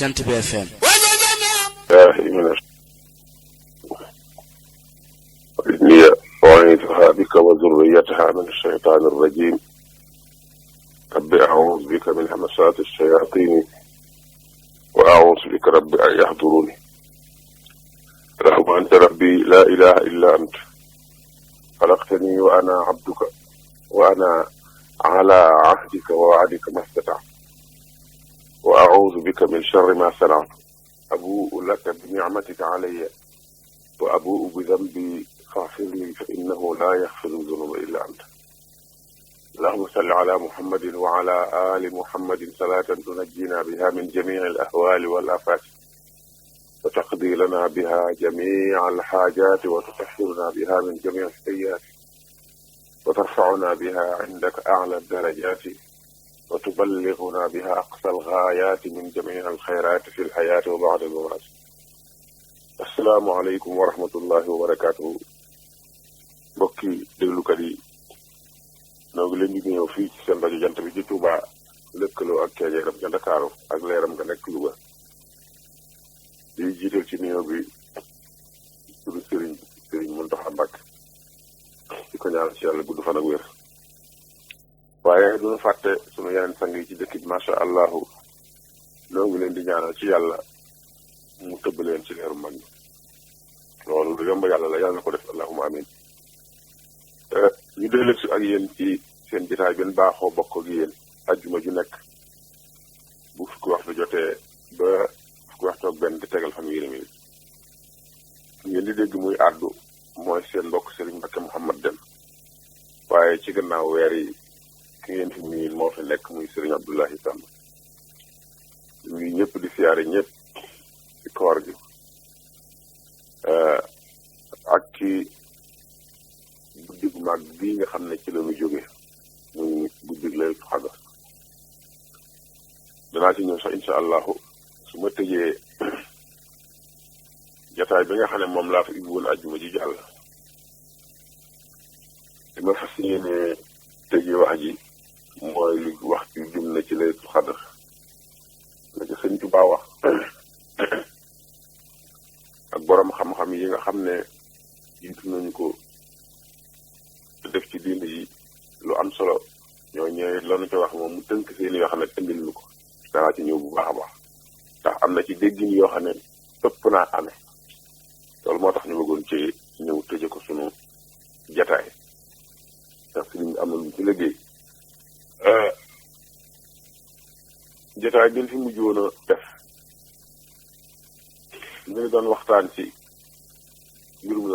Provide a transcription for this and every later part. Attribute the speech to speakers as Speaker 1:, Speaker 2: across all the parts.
Speaker 1: Jant bi FM.
Speaker 2: إني أعيذها بك وذريتها من الشيطان الرجيم رب أعوذ بك من همسات الشياطين وأعوذ بك رب أن يحضروني اللهم أنت ربي لا إله إلا أنت خلقتني وأنا عبدك وأنا على عهدك ووعدك ما استطعت وأعوذ بك من شر ما صنعت أبوء لك بنعمتك علي وأبوء بذنبي فاغفر لي فإنه لا يغفر الذنوب إلا أنت اللهم صل على محمد وعلى آل محمد صلاة تنجينا بها من جميع الأهوال والآفات وتقضي لنا بها جميع الحاجات وتطهرنا بها من جميع السيئات وترفعنا بها عندك أعلى الدرجات وتبلغنا بها أقصى الغايات من جميع الخيرات في الحياة وبعد الممات السلام عليكم ورحمة الله وبركاته mbokki déglukat yi noo ngi leen di ñëw fii ci seen rajo jant bi ci Touba lëkkaloo ak keejeeram ca Ndakaaru ak leeram nga nekk Louga di jiital ci nuyoo bi suñu sëriñ Mountakha Mbacké di ko ñaanal ci yàlla gudd fan ak wér waaye duñu fàtte suñu yeneen sang yi ci dëkk bi macha allahu noo ngi leen di ñaanal ci yàlla mu tëbb leen ci leeru mag ñi loolu lu yomb yàlla la yàlla na ko def allahumma amin ñu dellu si ak yéen ci seen jotaay bi baaxoo bokk ak yéen ajjuma ju nekk bu fukki waxtu jotee ba fukki waxtu ak benn di tegal fanweeri minute ngeen di dégg muy àddu mooy seen mbokk Serigne Mbacké Mouhamad Deme waaye ci gannaaw weer yi ki ngeen fi miin moo fi nekk muy Serigne Abdoulahi Samb ñuy ñëpp di siyaare ñëpp ci koor gi ak ci guddi gu mag bii nga xam ne ci la ñu jóge muy guddi Laylatul Qadr danaa ci ñëw sax insha allahu su ma tëjee jataay bi nga xam ne moom laa fa ibbi woon àjjuma ji jàll li ma fas yéene tëjee wax ji mooy lu wax ci jëm na ci Laylatul Qadr la ci Sëñ Tuubaa wax ak boroom xam-xam yi nga xam ne jiitu nañu ko def ci diine yi lu am solo ñoo ñëwee loolu ca wax moom mu tënk seen yoo xam ne indil ñu ko danaa ci ñëw bu baax a baax ndax am na ci déggin yoo xam ne ëpp naa amee loolu moo tax ñu bëggoon ci ñëw tëje ko sunu jataay ndax si liñ am na lu ci liggéey jataay bi ñu fi mujjoon a def ñu ngi doon waxtaan ci mbirum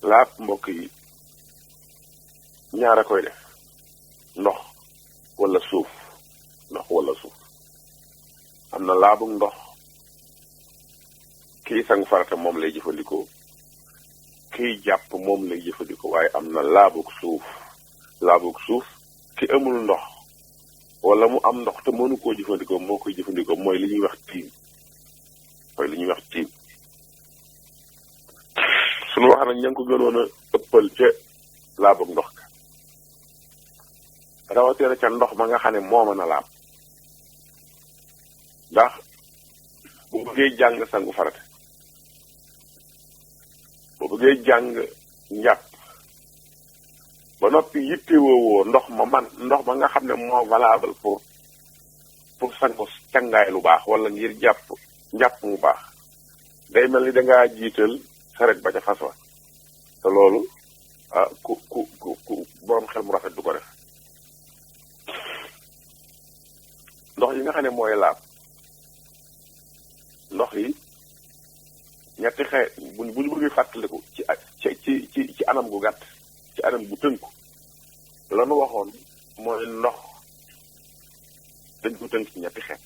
Speaker 2: laab mbokk yi ñaar a koy def ndox wala suuf am na laabug ndox kii sangu farata moom lay jëfandikoo kii jàpp moom lay jëfandikoo waaye am na laabug suuf ki amul ndox wala mu am ndox te mënu koo jëfandikoo moo koy jëfandikoo mooy li ñuy wax tiim suñu wax nag ña ngi ko gënoon a ëppal ca laabug ndox ka rawatina ca ndox ma nga xam ne moo mën a laab ndax bu bëggee jàng sangu farata bu bëggee jàng njàpp ba noppi yitte woowoo ndox ma nga xam ne moo valable pour sangu cangaay lu baax wala ngir njàpp mu baax day mel ni dangaa jiital saret ba ca fas wa te loolu ku boroom xel mu rafet du ko def ndox yi nga xam ne mooy laab ndox yi ñetti xeet bu ñu bëggee fàttaliku ci anam gu gàtt ci anam gu tënku la nu waxoon mooy ndox dañ ko tënk ci ñetti xeet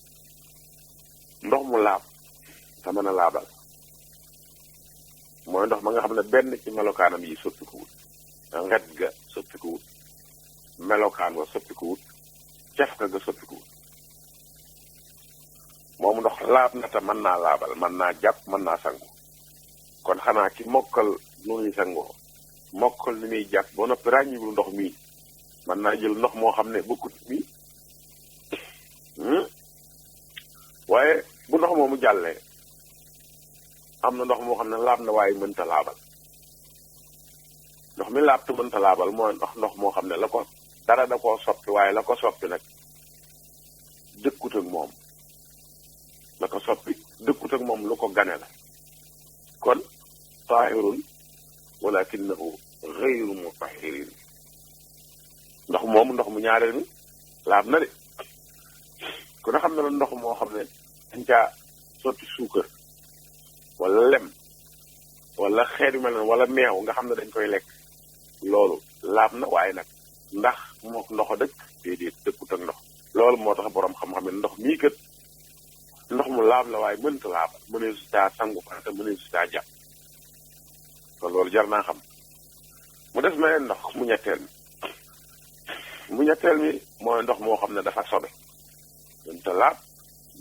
Speaker 2: ndox mu laab te mën a laabal mooy ndox ma nga xam ne benn ci melokaanam yi soppikuwut nget ga soppikuwut melokaan wa soppikuwut cef ga soppikuwut moom ndox laab na te mën naa laabal mën naa jàpp mën naa sangu kon xanaa ki mokkal nu ñuy sangoo mokkal ni muy jàpp ba noppi ràññiwul ndox mii mën naa jël ndox moo xam ne bokkut mii waaye bu ndox moomu jàllee am na ndox moo xam ne laab na waaye mënta laabal ndox mi laab te mënta laabal mooy ndox moo xam ne la ko dara da koo soppi waaye la ko soppi nag dëkkut ak moom la ko soppi dëkkut ak moom lu ko gane la kon taahirun walakinahu ghayru mutahirin ndox moomu ndox mu ñaareel mi laab na de ku ne xam ne la ndox moo xam ne dañ caa sotti suukar wala lem wala xeet yu mel noonu wala meew nga xam ne dañ koy lekk loolu laab na waaye nag ndax mook ndox a dëkk déedéet dëkkut ak ndox loolu moo tax boroom xam-xam ne ndox mii kat ndox mu laab la waaye mënta laabal mënee su taa sangu farata mënee su taa jàpp kon loolu jar naa xam mu des meneen ndox mu ñetteel mi mooy ndox moo xam ne dafa sobe mënta laab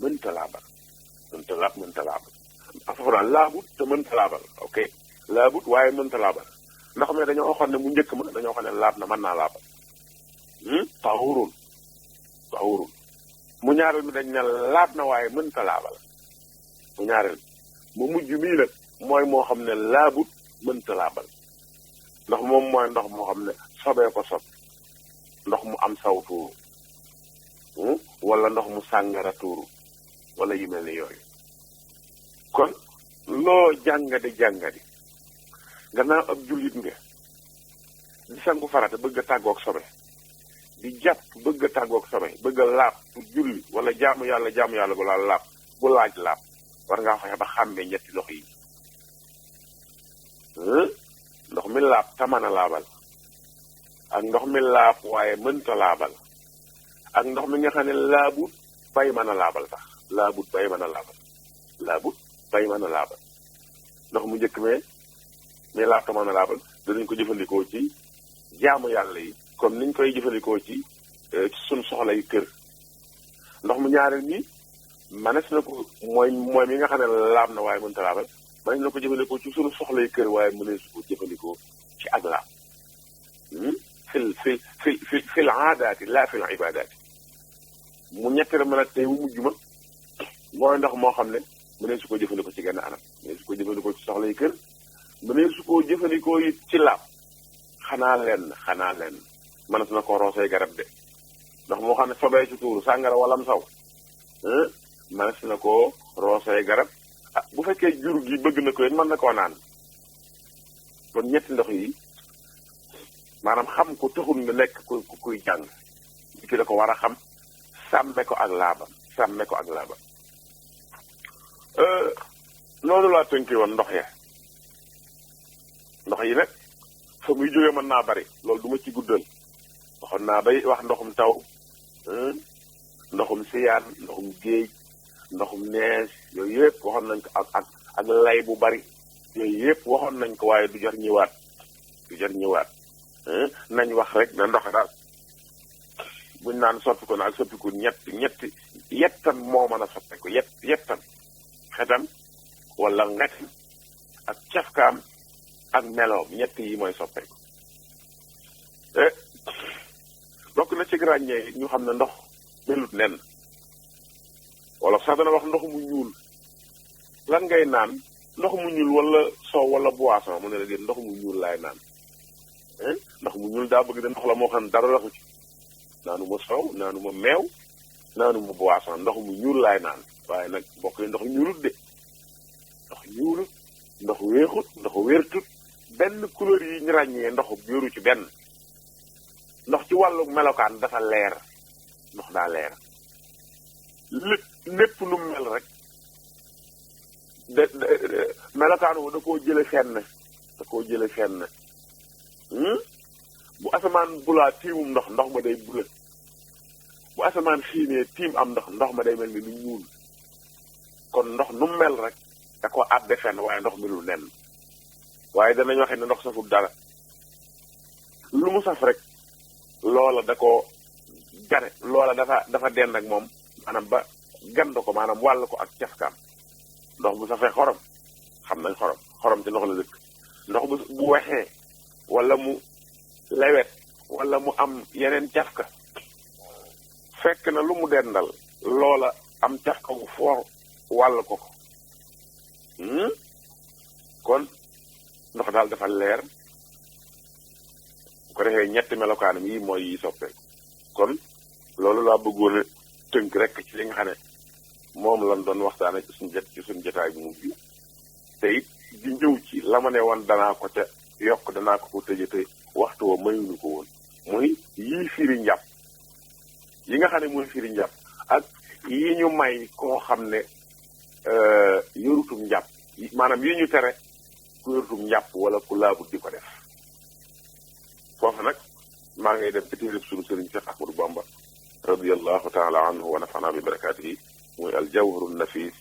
Speaker 2: mënta laabal afafran laabut te mënta laabal ok laabut waaye mënta laabal ndox mi dañoo waxoon ne mu njëkk ma dañoo waxoon ne laab na mën naa laabal tahurun mu ñaareel mi dañ ne laab na waaye mënta laabal mu ñaareel mu mujj mii nag mooy moo xam ne laabut mënta laabal ndox moom mooy ndox moo xam ne sobee ko sob ndox mu am saw tuuru wala ndox mu sàngara tuuru wala yu mel ni yooyu kon loo jàngadi gannaaw ab jullit nga di sangu farata bëgg a tàggoog sobe di jàpp bëgg a tàggoog sobe bëgg a laab pour julli wala jaamu yàlla bu laal laab bu laaj laab war ngaa fexe ba xàmmee ñetti ndox yi ndox mi laab te mën a laabal ak ndox mi laab waaye mënta laabal ak ndox mi nga xam ne laabut bay mën a laabal sax laabut bay mën a laabal ndox mu njëkk mais laab te mën a laabal danañ ko jëfandikoo ci jaamu yàlla yi comme niñ koy jëfandikoo ci suñ soxla yi kër ndox mu ñaareel mi manes na ko mooy mi nga xam ne laab na waaye mënta laabal manes na ko jëfandikoo ci suñu soxla yi kër waaye mënees ko jëfandikoo ci ak laab fil aadaati laa fil ibaadaati mu ñetteel ma nag tey mu mujj ma mooy ndox moo xam ne mënees su ko jëfandikoo ci genn anam mënees su ko jëfandikoo ci soxla yi kër mënees su ko jëfandikoo it ci laab xanaa lenn mënees na ko roosee garab de ndox moo xam ne sobee ci tuuru sàngara wala am saw mënees na ko roosee garab bu fekkee jur gi bëgg na ko it mën na koo naan kon ñetti ndox yi maanaam xam ko taxul nga nekk kuy jàng li ki da ko war a xam sàmme ko ak laabam noonu laa tënki woon ndox yi nag fa muy jógee mën naa bari loolu du ma ci guddal waxoon naa bay wax ndoxum taw ndoxum siyaan ndoxum géej ndoxum nees yooyu yëpp waxoon nañ ko ak lay bu bari yooyu yëpp waxoon nañ ko waaye du jar ñëwaat nañ wax rek na ndox daal buñ naan soppi ko na ak soppiku ñetti yettan moo mën a soppeeku yettan xetam wala ngatam ak cafkaam ak meloom ñett yi mooy soppeeku bokk na ci ràññee ñu xam ne ndox melut nen wala sax dana wax ndox mu ñuul lan ngay naan ndox mu ñuul wala soow wala boisson mu ne la ndox mu ñuul laay naan ndox mu ñuul daa bëgg de ndox la moo xam ne dara raxu ci naanu ma soow naanu ma meew naanu ma boisson ndox mu ñuul laay naan waaye nag bokk yi ndox ñuulut de ndox weexut ndox wértut benn couleur yi ñu ràññee ndox yoru ci benn ndox ci wàllu melokaan dafa leer ndox daa leer lépp lu mel rek melokaan wu da koo jële fenn bu asamaan bulaa tiimum ndox ma day bula bu asamaan xiinee tiim am ndox ma day mel ni lu ñuul kon ndox nu mel rek da ko àbbe fenn waaye ndox mi lu nen waaye danañ waxee ne ndox safut dara lu mu saf rek loola da ko gane loola dafa dend ak moom maanaam ba gand ko maanaam wàll ko ak cafkaam ndox bu safee xorom xam nañ xorom ci ndox la dëkk ndox bu wexee wala mu lewet wala mu am yeneen cafka fekk na lu mu dendal loola am cax ko bu foor wàll ko ko kon ndox daal dafa leer bu ko defee ñetti melokaanam yi mooy yi soppeeku kon loolu laa bëggoon a tënk rek ci li nga xam ne moom lañ doon waxtaane ci suñu jotaay bu mujj te it di ñëw ci la ma ne woon danaa ko ca yokk danaa ko tëje te waxtu wa mayuñu ko woon muy yii firi njàpp yi nga xam ne mooy firi njàpp ak yi ñu may koo xam ne yorutum njàpp maanaam yi ñu tere ku yorutum njàpp wala ku laabut di ko def foofu nag maa ngay dem ci téereb sunu sëriñ Cheikh Ahmadou Bamba radiyallahu taala anhu wa nafana bi barakaatihi muy aljawharu nafis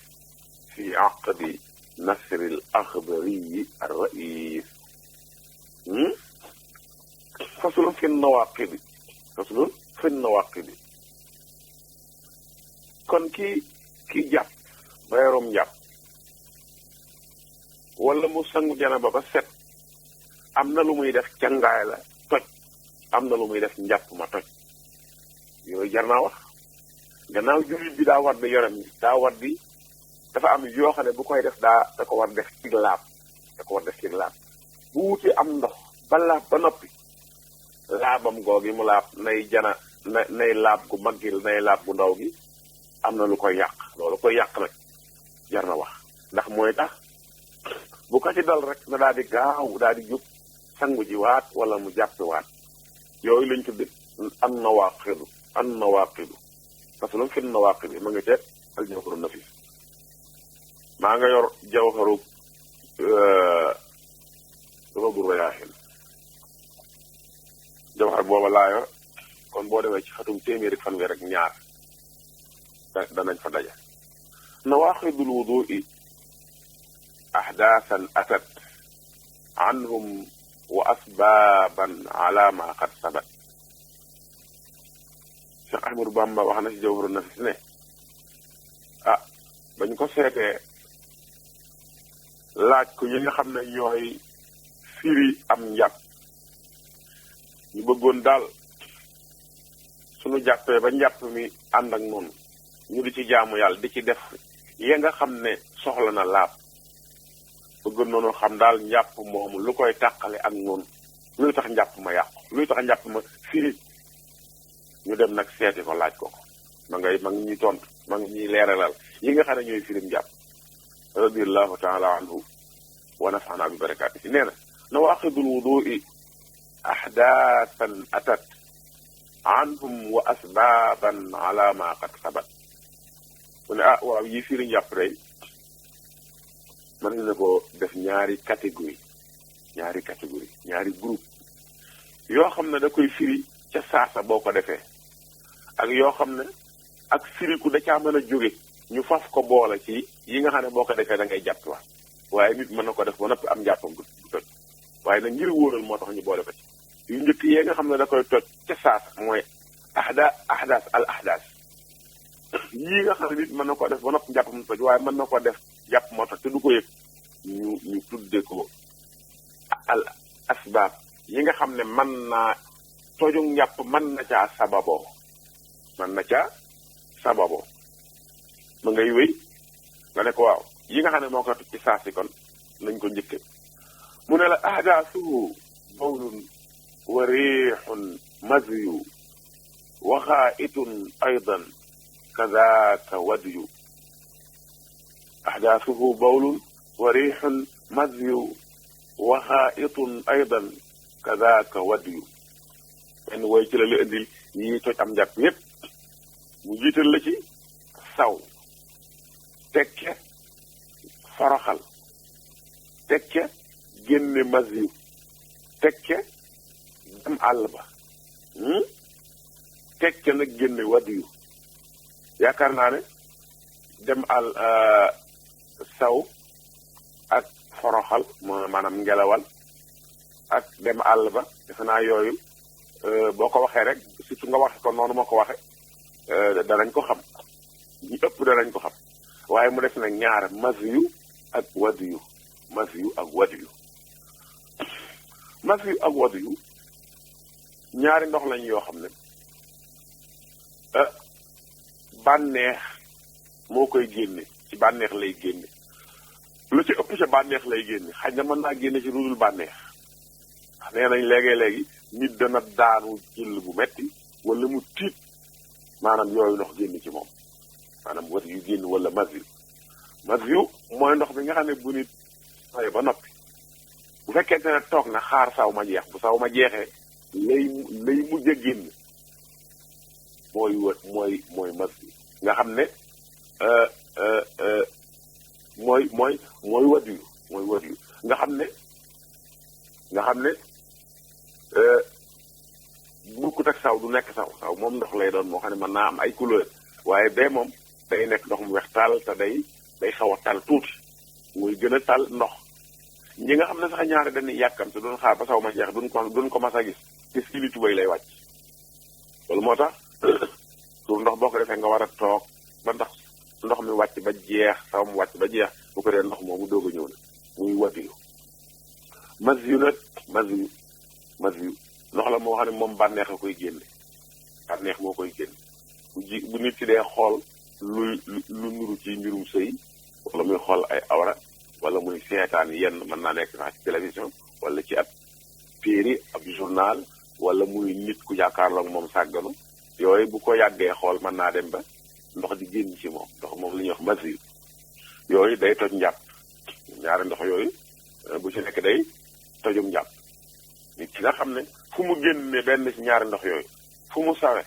Speaker 2: fi aqdi nasri al axdariyi ar rais faslun fi nawaqidi faslun fi nawaqidi kon ki jàpp ba yarom njàpp wala mu sangu janaba ba set am na lu muy def cangaay la toj am na lu muy def njàpp ma toj yooyu jar naa wax gannaaw jullit bi daa war di yoram daa war di dafa am yoo xam ne bu koy def da ko war def ci laab bu wuti am ndox ba laab ba noppi laabam googi mu laab nay laab gu mag gi nay laab gu ndaw gi am na lu koy yàq loolu koy yàq nag jar na wax ndax mooy tax bu ko ci dal rek na daal di gaaw daal di jóg sangu ji waat wala mu jàppi waat yooyu lañ tudde an nawaaqidu parce que lu mu fi nawaaqidi ma nga ceet al jawharu nafis maa nga yor jawharu Rawdu Rayaahin jawhar booba laa yor kon boo demee ci xatum téeméeri fanweer ak ñaar danañ fa daja nawaaqidul wudu'i ahdaasan atat anhum wa asbaaban ala ma qad sabat Cheikh Ahmadou Bamba wax na ci jawharu nafis ne bañ ko seetee laaj ko yi nga xam ne ñooy firi am njàpp ñu bëggoon daal suñu jàppee ba njàpp mi ànd ak noonu ñu di ci jaamu yàlla di ci def ya nga xam ne soxla na laab bëggoon noonu xam daal njàpp moomu lu koy tàqale ak noonu luy tax njàpp ma yàqu luy tax njàpp ma firi ñu dem nag seeti ko laaj ko ma ngi ñuy tontu ma ngi ñuy leeralal yi nga xam ne ñooy firim njàpp radiyallahu taala anhu wa nafana bi barakaatihi nee na nawaqidul wudu'i ahdaasan atat anhum wa asbaaban ala ma qad sabat mu ne waaw yi firi njàpp day mën na ko def ñaari catégorie ñaari groupe yoo xam ne da koy firi ca saasa boo ko defee ak yoo xam ne ak firiku da caa mën a jóge ñu faf ko boole ci yi nga xam ne boo ko defee da ngay jàpp wax waaye nit mën na ko def ba noppi am njàppam du toj waaye nag ngir wóoral moo tax ñu boole ko ci yu njëkk yee nga xam ne da koy toj ca saasa mooy ahdaas yii nga xam ne nit mën na ko def ba noppi njàppam du toj waaye mën na ko def jàpp moo tax te du ko yëg ñu tudde ko al asbaab yi nga xam ne mën naa tojug njàpp mën na caa sababoo ma ngay wéy nga ne ko waaw yi nga xam ne moo ko toj ci saasi kon nañ ko njëkke mu ne la ahdaasuhu bawlun wa riixun mazyu wa xaa'itun aydan kazaaka wadyu ahdaasuhu bawlun wa riixun mazyu wa xaa'itun aydan kazaaka wadyu benn woy ci la la indil yi toj am njàpp yépp mu jiital la ci saw tekke foroxal tekke génne mazyu tekke dem àll ba tekke nag génne wadyu yaakaar naa ne dem àll saw ak foroxal maanaam ngelawal ak dem àll ba defe naa yooyu boo ko waxee rek surtout nga waxe ko noonu ma ko waxe danañ ko xam ñu ëpp danañ ko xam waaye mu def nag ñaar mazyu ak wadyu ñaari ndox lañ yoo xam ne bànneex moo koy génne ci bànneex lay génne lu ci ëpp ca bànneex lay génne xaj na mën naa génne ci lu dul bànneex nee nañ léegi nit dana daanu jël bu metti wala mu tiit maanaam yooyu ndox génn ci moom maanaam wat yu génn wala mas yu mooy ndox bi nga xam ne bu nit soye ba noppi bu fekkente ne toog na xaar saw ma jeex bu saw ma jeexee lay mujj a génn mooy mas yu nga xam ne mooy wat yu nga xam ne bukkut ak saw du nekk saw moom ndox lay doon moo xam ne mën naa am ay couleur waaye bee moom day nekk ndox mu weex taal te day xaw a tal tuuti muy gën a tal ndox ñi nga xam ne sax ñaari dañuy yàkkamte duñ xaar ba saw ma jeex duñ ko mas a gis te si li tubay lay wàcc loolu moo tax tur ndox boo ko defee nga war a toog ba ndox mi wàcc ba jeex saw mu wàcc ba jeex bu ko dee ndox moomu doog a ñëw na muy wadiyu mas yu nag mas yu ndox la moo xam ne moom bànneex a koy génne bànneex moo koy génne bu nit ci dee xool lu nuru ci mbirum sëy wala muy xool ay awra wala muy seetaan yenn mën naa nekk sax ci télévision wala ci ab téere ab journal wala muy nit ku jàkkaarloog moom sàgganu yooyu bu ko yàggee xool mën naa dem ba ndox di génn ci moom ndox moom li ñuy wax masi yooyu day toj njàpp ñaari ndox yooyu bu ci nekk day tojum njàpp nit ki nga xam ne fu mu génne benn ci ñaari ndox yooyu fu mu sawe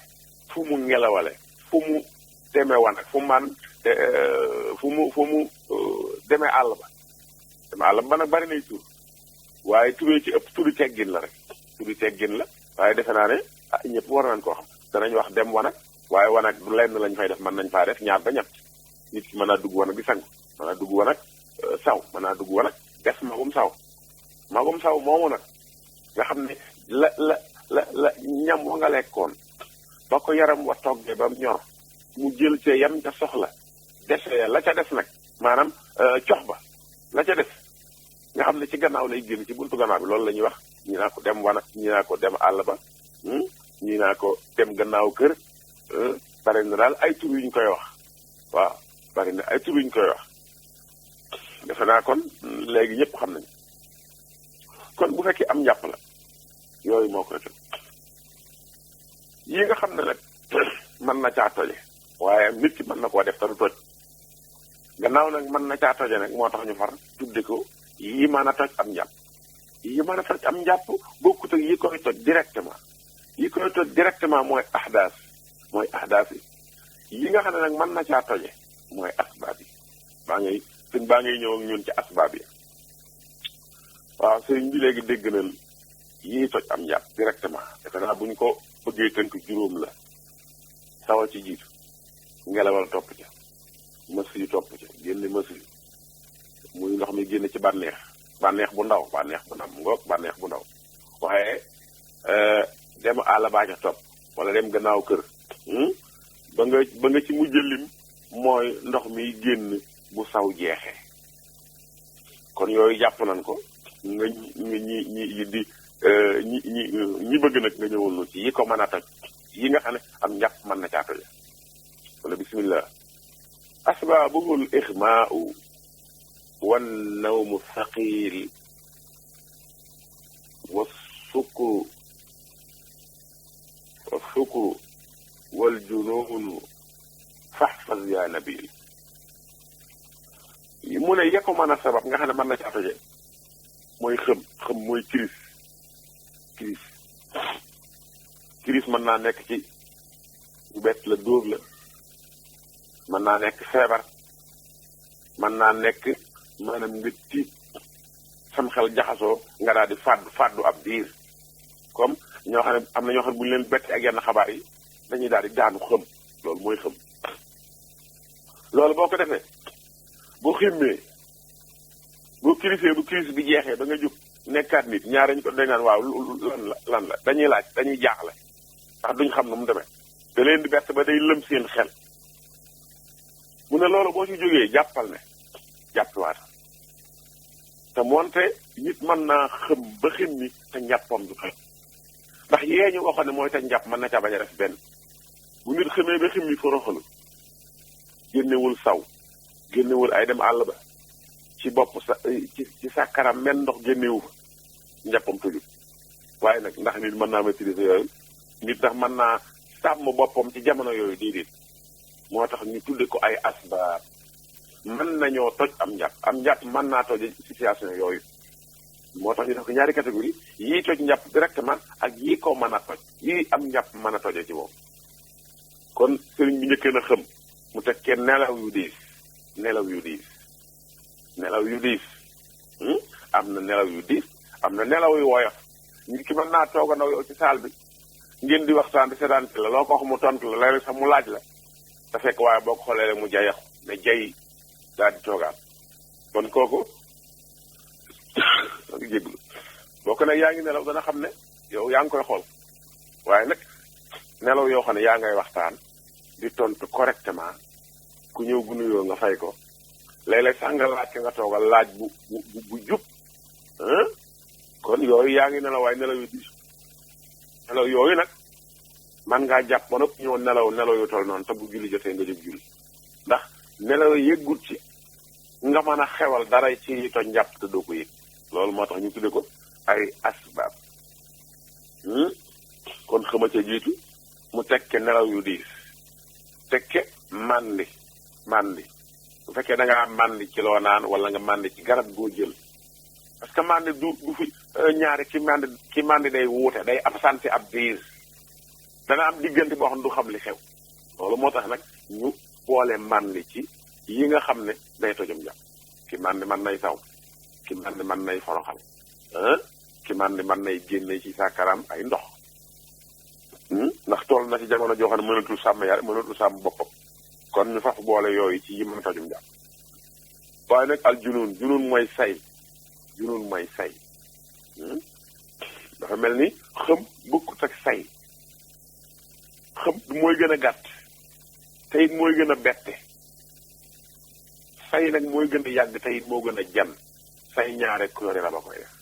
Speaker 2: fu mu ngelawale fu mu demee wan ak fu mu demee àll ba nag bari nay tur waaye turee ci ëpp turi teggin la rek turi teggin la waaye defe naa ne ñëpp war nañ koo xam danañ wax dem wanag waaye wanag du lenn lañ fay def mën nañ faa def ñaar ba ñett nit ki mën naa dugg wanag di sangu mën naa dugg wanag saw mën naa dugg wanag des magum saw moomu nag nga xam ne la ñam wa nga lekkoon ba ko yaram wa toggee ba mu ñor mu jël ca yam ca soxla desee la ca des nag maanaam cox ba la ca des nga xam ne ci gannaaw lay génn ci buntu gannaaw bi loolu la ñuy wax ñi naa ko dem wanag ñi naa ko dem àll ba ñi naa ko dem gannaaw kër bari na daal ay tur yuñ koy wax waaw bari na ay tur yuñ koy wax defe naa kon léegi ñëpp xam nañu kon bu fekkee am njàpp la yooyu moo koy toj yi nga xam ne nag mën na caa toje waaye nit ki mën na koo def te du toj gannaaw nag mën na caa toje nag moo tax ñu far tudde ko yi mën a toj am njàpp yi mën a toj am njàpp bokkut ak yi koy toj directement yi koy toj directement mooy ahdaas yi nga xam ne nag mën na caa toje mooy asbaab yi baa ngay ñëw ak ñun ci asbaab yi waaw sëriñ bi léegi dégg nañ yi toj am njàpp directement defe naa buñ ko bëggee tënk juróom la sawa ci jiitu ngelawal topp ca mës yu topp ca génne mës yu muy ndox mi génn ci bànneex bu ndaw bànneex bu ndaw waaye dem àll baa ca topp wala dem gannaaw kër ba nga ci mujj lim mooy ndox mi génn bu saw jeexee kon yooyu jàpp nañ ko nga ñi bëgg nag nga ñëwoon ci yi ko mën a toj yi nga xam ne am njàpp mën na caa toje wala bismillah asbaabul ixmaau wan nawmu thaqil wa sukru wal junuunu faxfaz yaa nabil mu ne ya ko mën a sabab nga xam ne mën na caa toje mooy xëm mooy crise mën naa nekk ci bu bett la dóor la mën naa nekk feebar mën naa nekk maanaam nga tiit sam xel jaxasoo nga daal di fàddu ab diir comme ñoo xam ne am na ñoo xam ne bu ñu leen betti ak yenn xabaar yi dañuy daal di daanu xëm loolu mooy xëm loolu boo ko defee boo ximmee boo kirisee bu kiris bi jeexee ba nga jóg nekkaat nit ñaar ñu ko dañ naan waaw lan la dañuy laaj dañuy jaaxle ndax duñ xam nu mu demee da leen di bett ba day lëm seen xel mu ne loolu boo ci jógee jàppal ne jàppiwaat te moonte nit mën naa xëm ba xim ni te njàppam du toj ndax yee ñu waxoon ne mooy te njàpp mën na ca bañ a def benn bu nit xamee ba xim ni foroxalu génnewul saw génnewul ay dem àll ba ci bopp sa ci sàkkaram men ndox génnewu fa njàppam tëjul. waaye nag ndax nit mën naa maîtriser yooyu nit ndax mën naa sàmm boppam ci jamono yooyu déedéet moo tax ñu tudde ko ay asbaab. mën nañoo toj am njàpp mën naa toj situation yooyu moo tax ñu def ko ñaari catégorie yii toj njàpp directement ak yii ko mën a toj yii am njàpp mën a tojee ci moom. kon sëriñ bi njëkkee na xëm mu teg kenn nelaw yu diis am na nelaw yu diis am na nelaw yu woyof nit ki mën naa toogandoo yow ci saal bi ngeen di waxtaan di séddante la loo ko wax mu tontu la léeg-léeg sax mu laaj la te fekk waaye boo ko xoolee rek mu jayaxu ne jay daal di toogaat kon kooku jéglu boo ko nag yaa ngi nelaw dana xam ne yow yaa ngi koy xool waaye nag nelaw yoo xam ne yaa ngay waxtaan di tontu correctement ku ñëw bu nuyoo nga fay ko léeg-léeg sax nga laaj ka nga toogal laaj bu jub kon yooyu yaa ngi nelaw waaye nelaw yu diis nelaw yooyu nag man ngaa jàpp ba noppi ñëw nelaw yu toll noonu te bu julli jotee nga jóg julli ndax nelaw yëggut ci nga mën a xewal dara ci toj njàpp te doo ko yëg loolu moo tax ñu tudde ko ay asbaab kon xama ca jiitu mu tekke nelaw yu diis tekke màndi bu fekkee da ngaa màndi ci loo naan wala nga màndi ci garab goo jël parce que màndi du fi ñaari ki màndi day wuute day absenté ab diir dana am diggante boo xam ne du xam li xew loolu moo tax nag ñu boole màndi ci yi nga xam ne day tojum jàpp ki màndi mën nay saw ki màndi mën nay foroxal ki màndi mën nay génne ci sàkkaram ay ndox ndax toll na ci jamono joo xam ne mënatul sàmm boppam kon ñu faf boole yooyu ci yi mën tojum jàpp waaye nag al junun mooy say dafa mel ni xëm bukkut ak say xëm mooy gën a gàtt te it mooy gën a bette say nag mooy gën a yàgg te it moo gën a jan say ñaare couleur raba koy def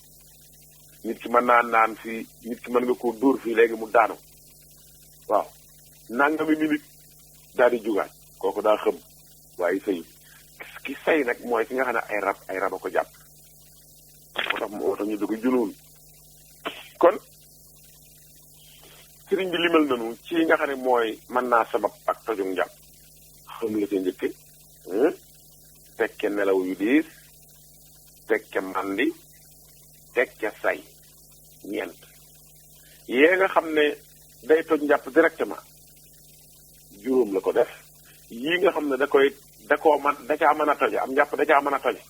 Speaker 2: nit ki mën naa naan fii nit ki mën nga koo dóor fii léegi mu daanu waaw nangami minute daal di jugaat kooku daa xëm waaye say ki say nag mooy ki nga xam ne ay rab a ko jàpp moo tax ñu di ko junoon kon sëriñ bi limal nanu ci nga xam ne mooy mën naa sabab ak tojum njàpp xam la ca njëkke tekke nelaw yu diis tekke màndi tekke say ñeent yee nga xam ne day toj njàpp directement juróom la ko def yii nga xam ne da caa mën a toje am njàpp da caa mën a toje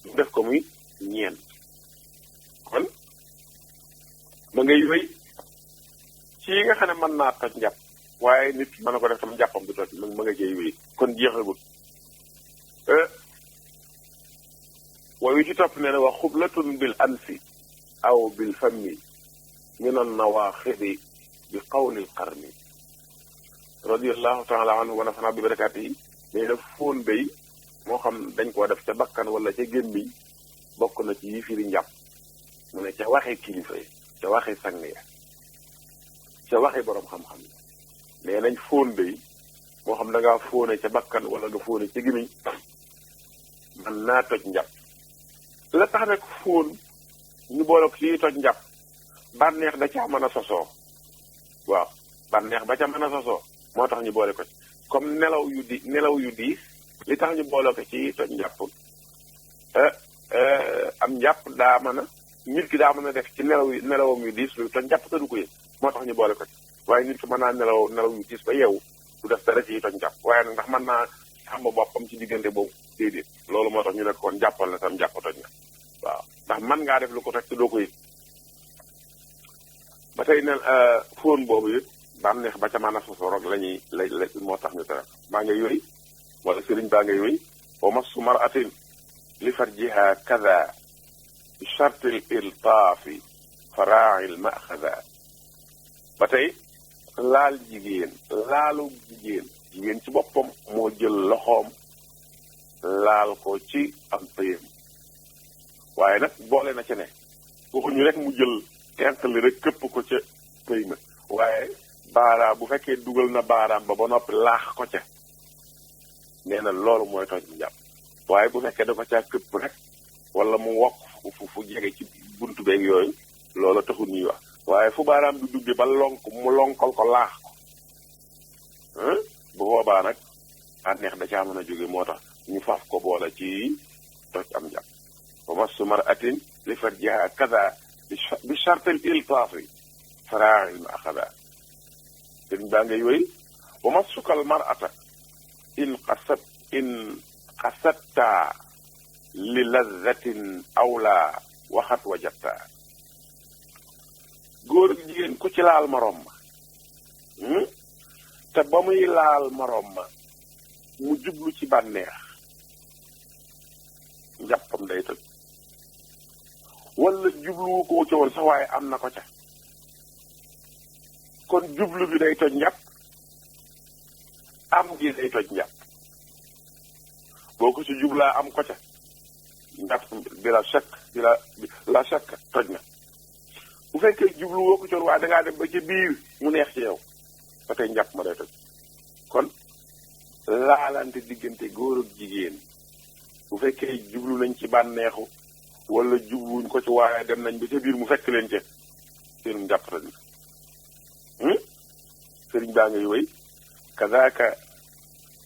Speaker 2: mu def ko muy ñeent kon ma ngay wéy ci yi nga xam ne mën naa toj njàpp waaye nit mën na ko def tam njàppam du toj ma nga cay wéy kon jeexagut waaye wi ci topp nee na wax xublatun bil ansi aw bil fammi min an nawaaxidi bi qawlil qarni radiyallahu taala anhu wa nafana bi barakaat yi nee na fóon bay moo xam dañ koo def ca bakkan wala ca gémmiñ bokk na ci yi firi njàpp mu ne ca waxi kilifa yi ca waxi sang ya ca waxi boroom xam-xam yi nee nañ fóon bay moo xam da ngaa fóone ca bakkan wala nga fóone ca gémmiñ man naa toj njàpp la tax nag fóon ñu boole ko ci toj njàpp bànneex da caa mën a sosoo waaw bànneex ba ca mën a sosoo moo tax ñu boole ko ci comme nelaw yu diis li tax ñu boole ko ci toj njàpp am njàpp daa mën a nit ki daa mën a def ci nelawam yu diis lu toj njàpp te du ko yëg moo tax ñu boole ko ci waaye nit ki mën naa nelaw yu diis ba yeewu du def dara ci toj njàpp waaye nag ndax mën naa sàmm boppam ci diggante boobu déedéet loolu moo tax ñu ne kon jàppal na tam jàpp toj na waaw ndax mën ngaa def lu ko toj te doo ko yëg ba tey ne fóon boobu it bànneex ba ca mën a soso rog la moo tax ñu tere baa ngay yooyu wala sëriñ baa ngay yooyu wa massu maratin li farjiha kada bi chartil iltaafi farail maxada ba tey laalu jigéen ci boppam moo jël loxoom laal ko ci am pëyam waaye nag boole na ci ne waxuñu rek mu jël tenq li rek këpp ko ca pëy ma waaye baaraam bu fekkee dugal na baaraam ba noppi laax ko ca nee na loolu mooy toj njàpp waaye bu fekkee dafa caa këpp rek wala mu wokk fu jege ci buntu beeg yooyu loolu taxul ñuy wax waaye fu baaraam bi dugge ba mu lonkal ko laax ko bu boobaa nag ànneex da caa mën a jóge moo tax ñu faaf ko boole ci toj am njàpp wa massu mar'atin li farjiha kada bi shartil iltaafi faraaxin axada sëriñ baa ngay wéy wa massukal mar'ata in qasatta li lazzatin awla waxat wajatta góor ak jigéen ku ci laal moroom ma te ba muy laal moroom ma mu jublu ci bànneex njàppam day toj wala jubluwu ko ca woon sax waaye am na ko ca kon jublu bi day toj njàpp am gi day toj njàpp boo ko ci jublaa am ko ca njàpp bi la chakk toj na bu fekkee jublu woo ko coon waaye dangaa dem ba ca biir mu neex ci yow ba tey njàpp ma day toj kon laalante diggante góor ak jigéen bu fekkee jublu nañ ci bànneexu wala jubluwuñ ko ci waaye dem nañ ba ca biir mu fekk leen ca seenum njàpp toj na sëriñ baa ngay wéy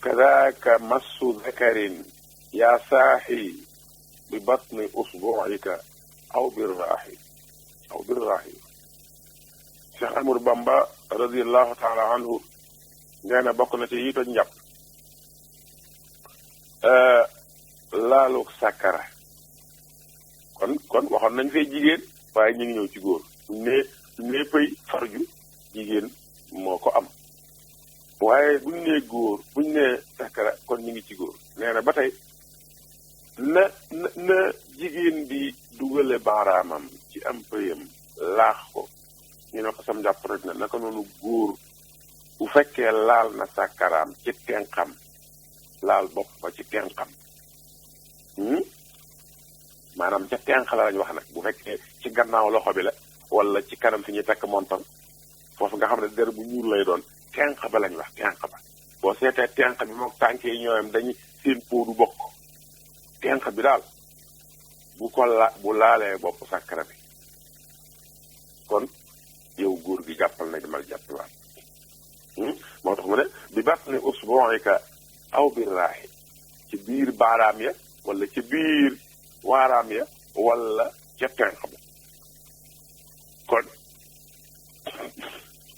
Speaker 2: kadaaka massu zakarin yaa saaxi bi batni usbuika aw birraaxi Cheikh Ahmadou Bamba radiallahu taala anhu nee na bokk na ci yi toj njàpp laaluk sàkkara kon waxoon nañ fee jigéen waaye ñu ngi ñëw ci góor ne pay farju jigéen moo ko am waaye buñ nee góor buñ nee sàkkara kon ñu ngi ci góor nee na ba tey na jigéen di dugale baaraamam ci am pëyam laax ko ñu ne ko sam njàpp rek na naka noonu góor bu fekkee laal na sàkkaraam ci tenqam laal bopp ba ci tenqam maanaam ca tenq la lañ wax nag bu fekkee ci gannaaw loxo bi la wala ci kanam fi ñuy takk montam foofu nga xam ne der bu ñuul lay doon tenq ba lañ wax tenq ba boo seetee tenq bi moom tànk yi ñooyam dañuy seen po du bokk tenq bi daal bu laalee bopp sàkkara bi kon yow góor gi jàppal na demal jàppiwaat moo tax mu ne bi batni usbuika aw birraahi ci biir baaraam ya wala ci biir waaraam ya wala ca tenq ba kon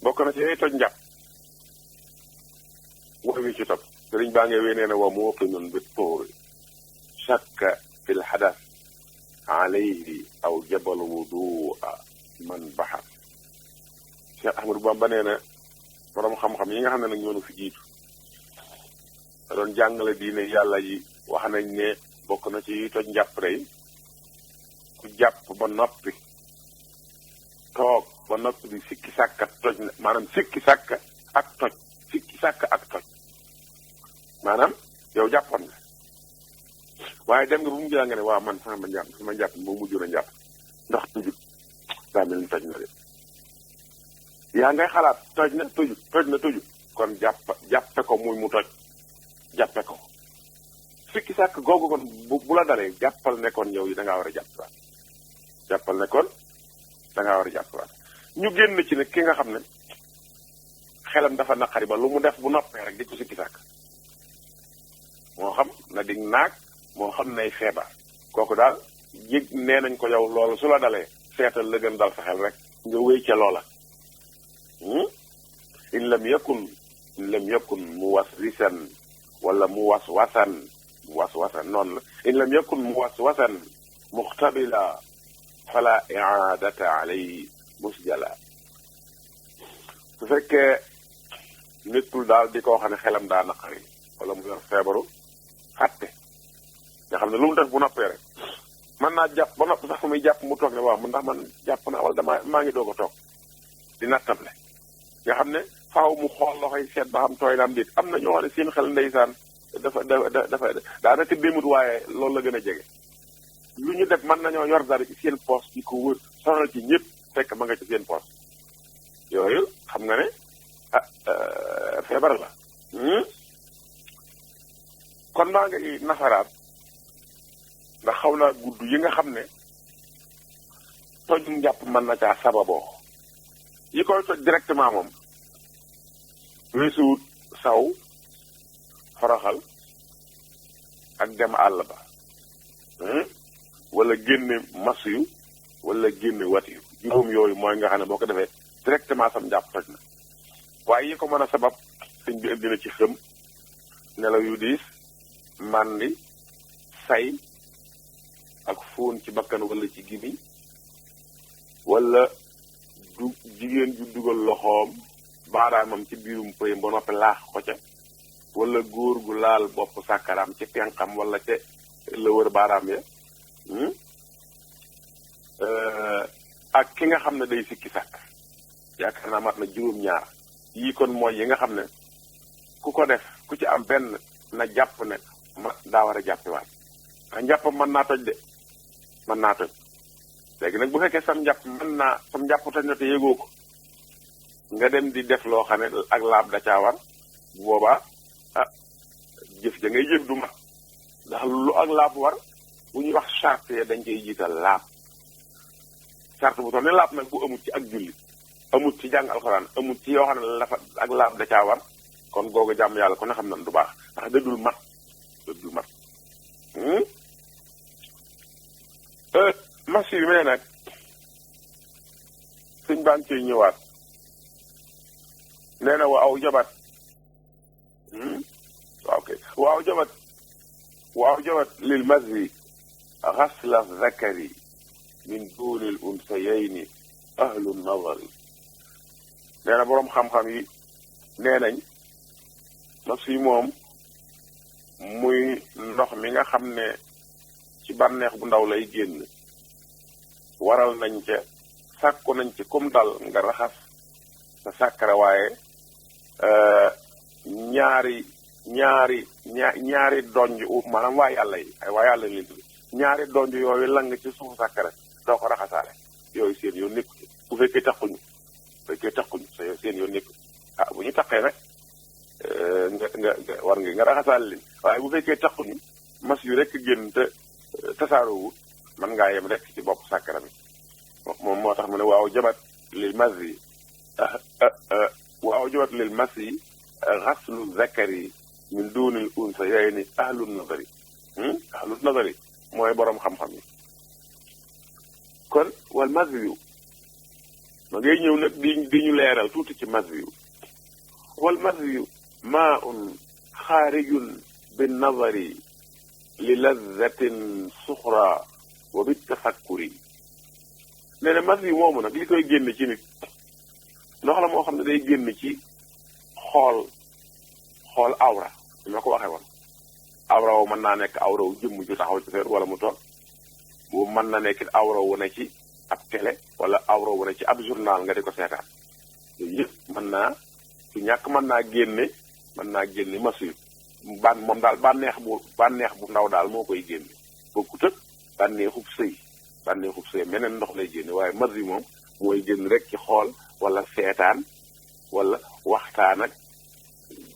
Speaker 2: bokk na ci ay toj njàpp wax wi ci topp sëriñ baa ngay wénee ne wa muuqinun bi tuuri shakka fi l xadas alayhi aw jabal wudua man baxar Cheikh Ahmadou Bamba nee na borom xam-xam yi nga xam ne nag ñoonu fi jiitu da doon jàngale diine yàlla yi wax nañ ne bokk na ci toj njàpp rey ku jàpp ba noppi toog ba noppi di sikki sàkka toj na maanaam sikki sàkka ak toj maanaam yow jàppoon nga waaye dem nga bu mu jëla nga ne waaw man sama njàpp moo mujjoon a njàpp ndax tujut daa mel ni toj na de yaa ngay xalaat toj na tujut kon jàppe ko muy mu toj jàppe ko sikki sàkk googu kon bu la dalee jàppal ne kon yow yi da ngaa war a jàppiwaat jàppal ne kon da ngaa war a jàppiwaat ñu génn ci ne ki nga xam ne xelam dafa naqari ba lu mu def bu noppee rek di ko sikki sàkk moo xam na dig naag moo xam nay feebar kooku daal yëg nee nañ ko yow loolu su la dalee seetal la gën dal sa xel rek nga wéy ca loola in lam yakun muwaswisan wala muwaswasan noonu la in lam yakun muwaswasan muxtabila fala i'adata alayhi musjala su fekkee nekkul daal di koo xam ne xelam daa naqari wala mu yor feebaru fàtte nga xam ne lu mu def bu noppee rek mën naa jàpp ba noppi sax fu muy jàpp mu toog ne waaw ndax man jàpp naa wala maa ngi doog a toog di nattable nga xam ne faaw mu xool loxoy seet ba xam tooy na am déet am na ñoo xam ne seen xel ndeysaan dafa daanaka démut waaye loolu la gën a jege lu ñu def mën nañoo yor dara ci seen poos di ko wër sonal ci ñëpp fekk ma nga ci seen poos yooyu xam nga ne feebar la kon maa ngi nafaraat ndax xaw naa gudd yi nga xam ne tojum njàpp mën na caa sababoo yi koy toj directement moom weesuwut saw foroxal ak dem àll ba wala génne masiyu wala génne watiyu juróom yooyu mooy nga xam ne boo ko defee directement sam njàpp toj na waaye yi ko mën a sabab sëñ bi indi na ci xëm nelaw yu diis màndi say ak fóon ci bakkan wala ci gimiñ wala du jigéen ju dugal loxoom baaraamam ci biirum pëyam ba noppi laax ko ca wala góor gu laal bopp sàkkaraam ci penqam wala ca la wër baaraam ya ak ki nga xam ne day sikki sàkk yaakaar naa mat na juróom-ñaar yii kon mooy yi nga xam ne ku ko def ku ci am benn na jàpp ne ma daa war a jàppiwaat ndax njàppam mën naa toj de mën naa toj léegi nag bu fekkee sam njàpp toj na te yëgoo ko nga dem di def loo xam ne ak laab da caa war bu boobaa jëf ja ngay jëf du mat ndax lu ak laab war bu ñuy wax charte ya dañ koy jiital laab charte bu toll ne laab nag bu amut ci ak julli amut ci jàng alxuraan amut ci yoo xam ne la fa ak laab da caa war kon googu jàmm yàlla ko ne xam nan du baax ndax dëddul mat marché bi mee nag suñ baan ciy ñëwaat nee na waaw jabat waaw jabat lil masri xasla zakari min duunil unsayayni ahlu nazari nee na boroom xam-xam yi nee nañ marché moom muy ndox mi nga xam ne ci bànneex bu ndaw lay génn waral nañ ca sàkku nañ ci kum dal nga raxas sa sàkkara waaye ñaari donj maanaam waa yàlla yi ay waa yàlla leen tudd ñaari donj yooyu lang ci suufu sàkkara doo ko raxasaale yooyu seen yoon nekku ci bu fekkee taxuñu sa seen yoon nekku bu ñu taqee nag nga war nga raxasaale leen waaye bu fekkee taxuñu mas yu rek génn te tasaaroowu mën ngaa yem rek ci bopp sàkkara bi moom moo tax mu ne waaw jabat lil masi xaslu zakari min duunil unsa yaay ni ahlul nazari mooy boroom xam-xam yi kon wal masi yu ma ngay ñëw nag di ñu leeral tuuti ci masi yu wal masi yu maa un xaarijun bin nazari li lazzatin suxra wa bit tafakkuri nee na mas yi moomu nag li koy génn ci nit ndox la moo xam ne day génn ci xool awra li ma ko waxee woon awra wu mën naa nekk awra wu jëmm ju taxaw ci kër wala mu toog bu mën na nekk awra wu ne ci ab télé wala awra wu ne ci ab journal nga di ko seetaan yooyu yëpp mën naa génne mas yu moom daal bànneex bu ndaw daal moo koy génne bokkut ak bànneexub sëy meneen ndox lay génne waaye mas yi moom mooy génn rek ci xool wala seetaan wala waxtaan ak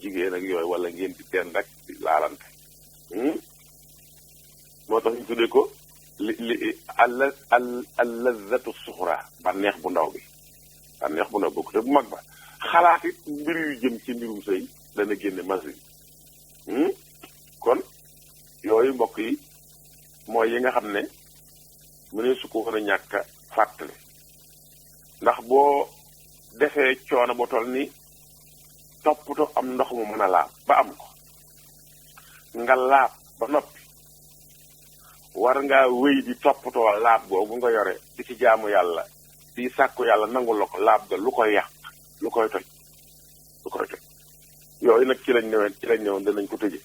Speaker 2: jigéen ak yooyu wala ngeen di den rek di laalante moo tax ñu tuddee ko al lazatu suxra bànneex bu ndaw bokkut ak bu mag ba xalaat it mbir yu jëm ci mbirum sëy dana génne mas yi kon yooyu mbokk yi mooy yi nga xam ne mu ne su ko war a ñàkk a fàttali ndax boo defee coono ba toll ni toppatoo am ndox mu mën a laab ba am ko nga laab ba noppi war ngaa wéy di toppatoo laab googu nga yore di ci jaamu yàlla di sàkku yàlla nangu la ko laab ga lu koy yàq lu koy toj yooyu nag ci lañ newoon danañ ko tëje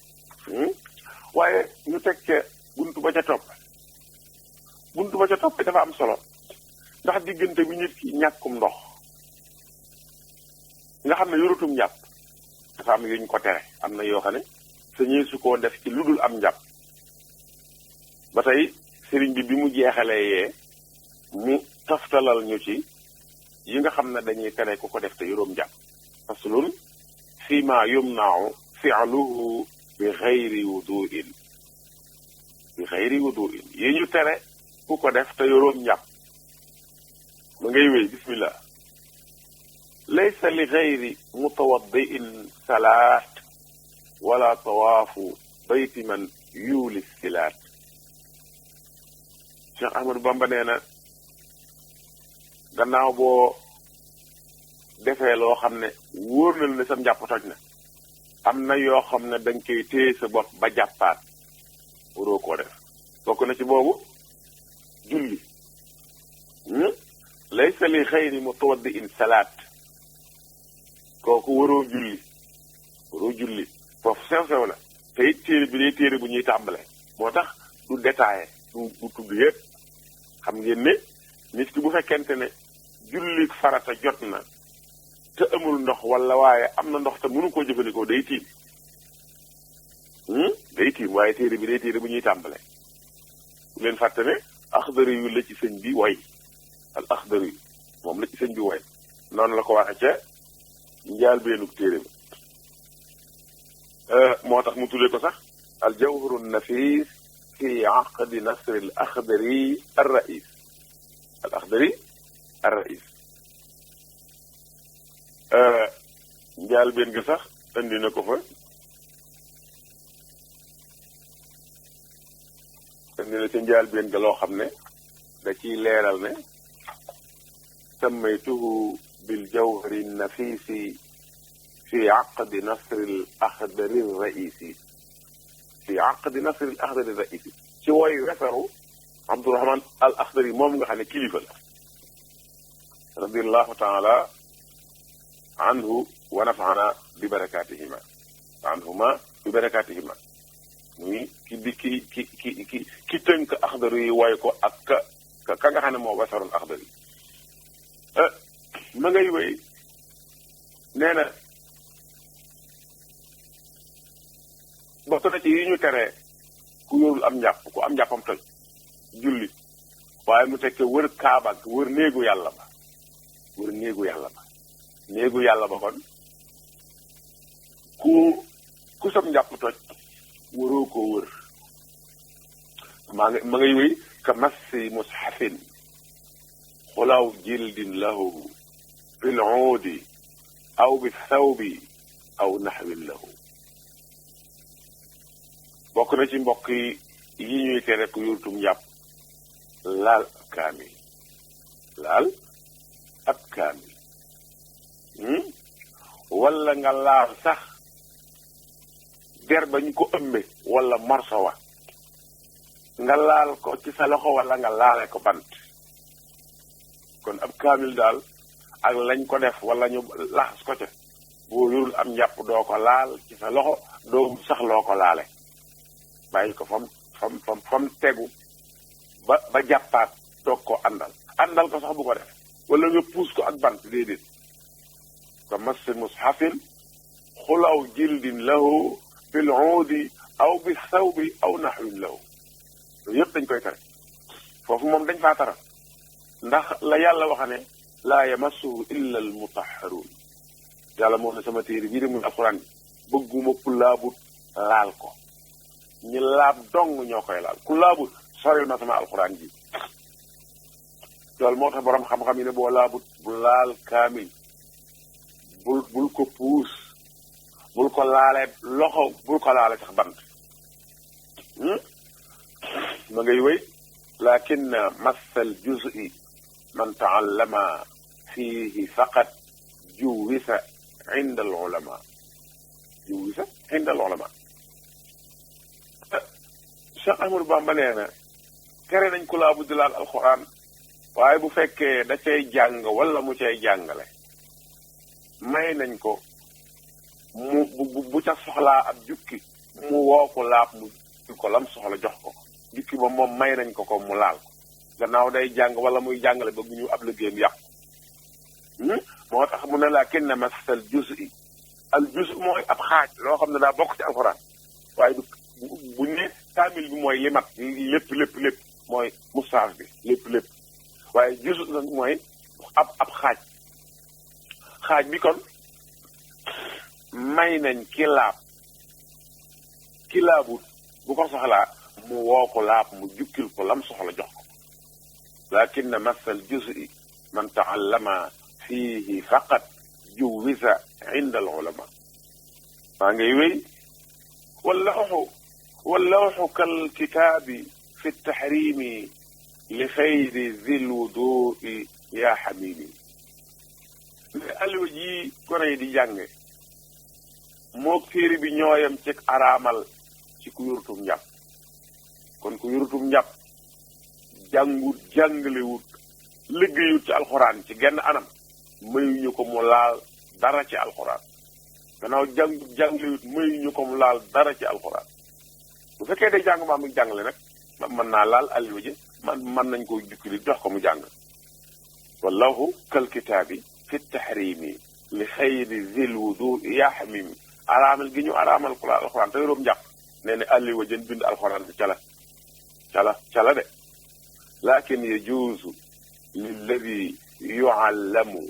Speaker 2: waaye ñu teg ca buntu ba ca topp dafa am solo ndax diggante bi nit ki ñàkkum ndox nga xam ne yorutum njàpp dafa am yuñ ko tere am na yoo xam ne sañee su koo def ci lu dul am njàpp ba tey sëriñ bi mu jeexalee yee mu taftalal ñu ci yi nga xam ne dañuy tere ku ko def te yorom njàpp faslun fii ma yumna'u fi'luhu bi xayri wuduin bi xayri wuduin yi ñu tere ku ko def te yoroom njàpp ma ngay wéy bismillah laysa li xayri mutawaddiin salaat wala tawaafu bayti man yuuli silaat Cheikh Ahmadou Bamba nee na gannaaw boo defee loo xam ne wóor na ne sam njàpp toj na am na yoo xam ne danga koy téye sa bopp ba jàppaat waroo koo def bokk na ci boobu julli laysa li xayri mutawaddiin salaat kooku waroo julli foofu sew-sew la te it téere bi day téere bu ñuy tàmbale moo tax du détaillé du tudd yëpp xam ngeen ne nit ki bu fekkente ne julli farata jot na te amul ndox wala waaye am na ndox te mënu koo jëfandikoo day tiim waaye téere bi day téere bu ñuy tàmbale bu leen fàtte ne axdari yu la ci sëñ bi way al axdari moom la ci sëñ bi way noonu la ko waxe ca njaal beenug téere bi moo tax mu tuddee ko sax al jawharu nafis fi aqdi nasr al axdari ar rais al axdari ar rais njaal been ga sax indi na ko fa indi na ca njaal been ga loo xam ne da ciy leeral ne sammaytuhu bil jawhari nafisi fi aqdi nasr al axdari raisi fi aqdi nasr al axdari raisi ci woy wesaru Abdourahman al axdari moom nga xam ne kilifa la radiallahu taala anhu wa nafaana bi barakatihima anhuma bi barakatihima muy ki tënk axdaru yi woy ko ak ka nga xam ne moo wasarul axdari ma ngay wéy nee na bokk na ci yi ñu teree ku yorul am njàpp ku am njàppam toj julli waaye mu tekke wër kaaba wër néegu yàlla ba néegu yàlla ba kon ku sam njàpp toj waroo koo wër ma ngay wéy ka massi mushafin xulaw jildin lahu bil uudi aw bi thawbi aw naxwin lahu bokk na ci mbokk yi ñuy tere ku yurtum njàpp laal ab kaamil wala nga laal sax der ba ñu ko ëmbe wala morso wa nga laal ko ci sa loxo wala nga laale ko bant kon ab kaamil daal ak lañ ko def wala ñu laxas ko ca boo yorul am njàpp doo ko laal ci sa loxo doo sax loo ko laale bàyyi ko fam tegu ba jàppaat toog ko àndal ko sax bu ko def wala nga puus ko ak bant déedéet ka massi mushafin xulaw jildin lahu bil uudi aw bi thawbi aw naxwin lahu loolu yëpp dañ koy tere foofu moom dañ faa tara ndax la yàlla waxa ne laa yamassuhu illa al mutahharun yàlla moo ne sama téere bii de muy alxuraan bi bëgguma ku laabut laal ko ñi laab dong ñoo koy laal ku laabut soril ma sama alxuraan ji loolu moo tax borom xam-xam yi ne boo laabut bu laal kaamil bul ko puus bul ko laale loxo bul ko laale sax bant ma ngay wéy lakin massal juz'i man taallama fiihi faqat juwisa inda al ulama Cheikh Ahmadou Bamba nee na tere nañ ko laa bu di laal alxuraan waaye bu fekkee da cay jàng wala mu cay jàngale may nañ ko mu bu ca soxlaa ab jukki mu woo ko laab mu ko lam soxla jox ko jukki ba moom may nañ ko mu laal ko gannaaw day jàng wala muy jàngale ba bu ñu ab liggéeyam yàqu moo tax mu ne laa kenn masal juz'i al juz' mooy ab xaaj loo xam ne daa bokk ci alxuraan waaye bu ne kaamil bi mooy li mat lépp mooy mustaaf bi lépp waaye juz' nag mooy ab xaaj bi kon may nañ ki laab ki laabut bu ko soxlaa mu woo ko laab mu jukkil ko lam soxla jox ko lakin masal juz'i man taallama fiihi faqat juwisa inda al ulama maa ngay wéy wallawxu kal kitaabi fi taxrimi li xayri zil wudu'i yaa xamimi mais alluwa ji gone yi di jànge moog téere bi ñooyam ci araamal ci ku yurutum njàpp kon ku yurutum njàpp jàngut jàngalewut liggéeyut ci alxuraan ci genn anam mayuñu ko mu laal dara ci alxuraan gannaaw jàngut jàngalewut mayuñu ko mu laal dara ci alxuraan bu fekkee day jàng maam mi jàngale nag mën naa laal alluwa ji mën nañ ko jukki li jox ko mu jàng wallahu kal kitaabi fi tahrimi li xayri zil wudu yaa xamimi araamal gi ñu araamal ku laal alxuraan te yoroom njàpp nee ne alluwa jën bind alxuraan bi cala de lakin yajuuzu lilladi yuallamu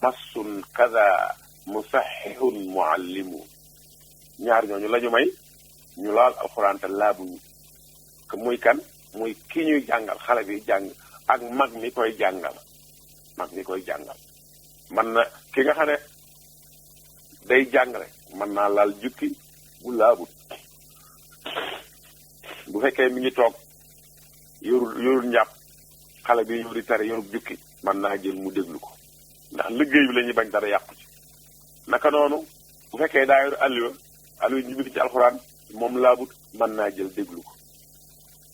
Speaker 2: massun kada musaxihun muallimu ñaar ñooñu la ñu may ñu laal alxuraan te laabuñu que muy kan muy ki ñuy jàngal xale bi jàng ak mag mi koy jàngal man na ki nga xam ne day jàngale mën naa laal jukki bu laabut bu fekkee mi ngi toog yorul njàpp xale bi ñëw di tere yorul jukki mën naa jël mu déglu ko ndax liggéey bi la ñuy bañ dara yàqu ci naka noonu bu fekkee daa yor alluwa ñu bind ci alxuraan moom laabut mën naa jël déglu ko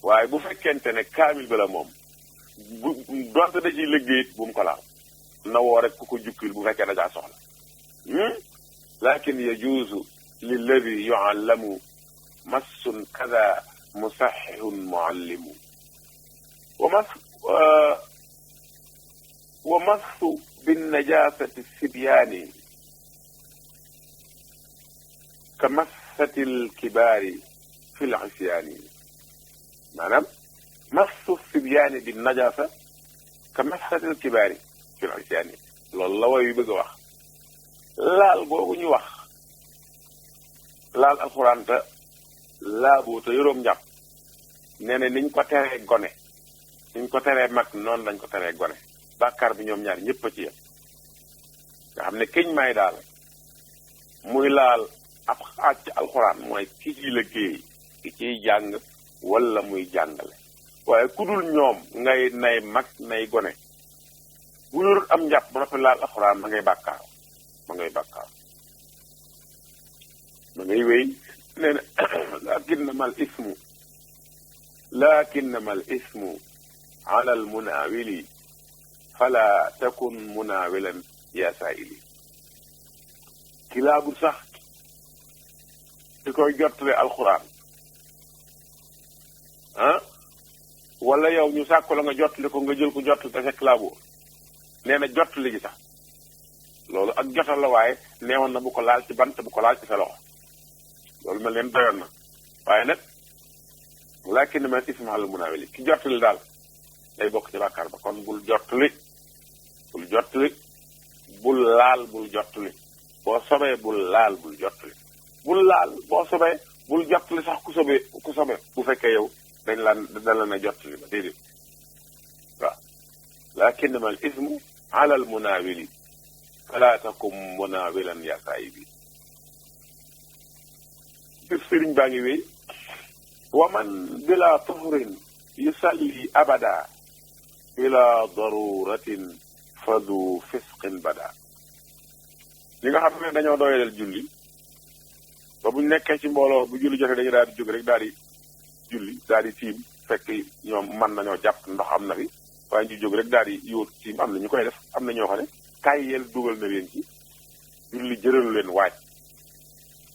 Speaker 2: waaye bu fekkente ne kaamil bi la moom bu donte da ciy liggéey bu mu ko laal na woo rek ku ko jukkil bu fekkee da caa soxla lakin yajuuzu lilladi yuallamu massun kada musaxihun muallimu wa massu binnajasati sibyaani ka massati lkibaari fi lisyaani maanaam massu sibyaani bi najasa ka massati lkibaari fi lisyaani loolu la woy yu bëgg a wax laal googu ñu wax laal alxuraan te laaboo te yoroom njàpp nee na niñ ko teree gone niñ ko teree mag noonu lañ ko teree gone bàkkaar bi ñoom ñaar ñëpp a ci yem nga xam ne kiñ may daal muy laal ab xaaj ci alxuraan mooy ki ciy liggéey ki ciy jàng wala muy jàngale waaye ku dul ñoom ngay nay mag nay gone bu yorut am njàpp ba noppi laal alxuraan ma ngay bàkkaar ma ngay wéy nee na lakinnama al ismu ala al munawili fala takun munawilan ya saili ki laabul sax di koy jottale alxuraan wala yow ñu sàkku la nga jottali ko nga jël ko jottali te fekk laaboo nee na jottali gi sax loolu ak jotal la waaye neewoon na bu ko laal ci bant bu ko laal ci sa loxo loolu mel leen doyoon na waaye nag lakin man ismu al munawili ki jottali daal day bokk ci bàkkaar ba kon bul jottali bul laal bul jottali boo sobee bul laal bul jottali boo sobee bul jottali sax ku sobee bu fekkee yow dañ la na jottali ba déedéet waaw lakin man ismu ala al munawili fala takum munawilan ya saayibi bir sëriñ baa ngi wéy wa man bila tuhrin yusalli abada ila daruratin fadu fisqin bada ñi nga xam ne dañoo doyalal julli ba buñ nekkee ci mbooloo bu julli jotee dañu daal di jóg rek daal di julli daal di tiim fekk ñoom mën nañoo jàpp ndox am na fi waaye ñu jóg rek daal di yóot tiim am na ñu koy def am na ñoo xam ne tàyyeel dugal na leen ci julli jëralu leen waaj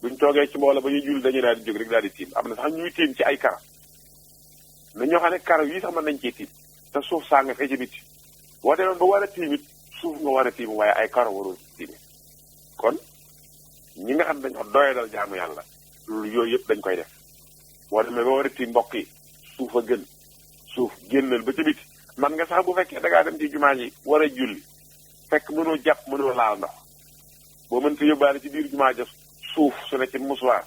Speaker 2: buñ toogee ci mbooloo ba ñuy julli dañuy daal di jóg rek daal di tiim am na sax ñuy tiim ci ay kara na ñoo xam ne kara yi sax mën nañ cee tiim te suuf saa nga fee ci biti boo demee ba war a tiimit suuf nga war a tiim waaye ay kara warul tiime kon ñi nga xam dañoo doyadal jaamu yàlla loolu yooyu yëpp dañ koy def boo demee ba war a tiim mbokk yi suuf a gën suuf génnal ba ci biti man nga sax bu fekkee da ngaa dem ci jumaa ji war a julli fekk mënoo jàpp mënoo laal ndox boo mënta yóbbaale ci biir jumaa ja suuf su ne ci musuwaar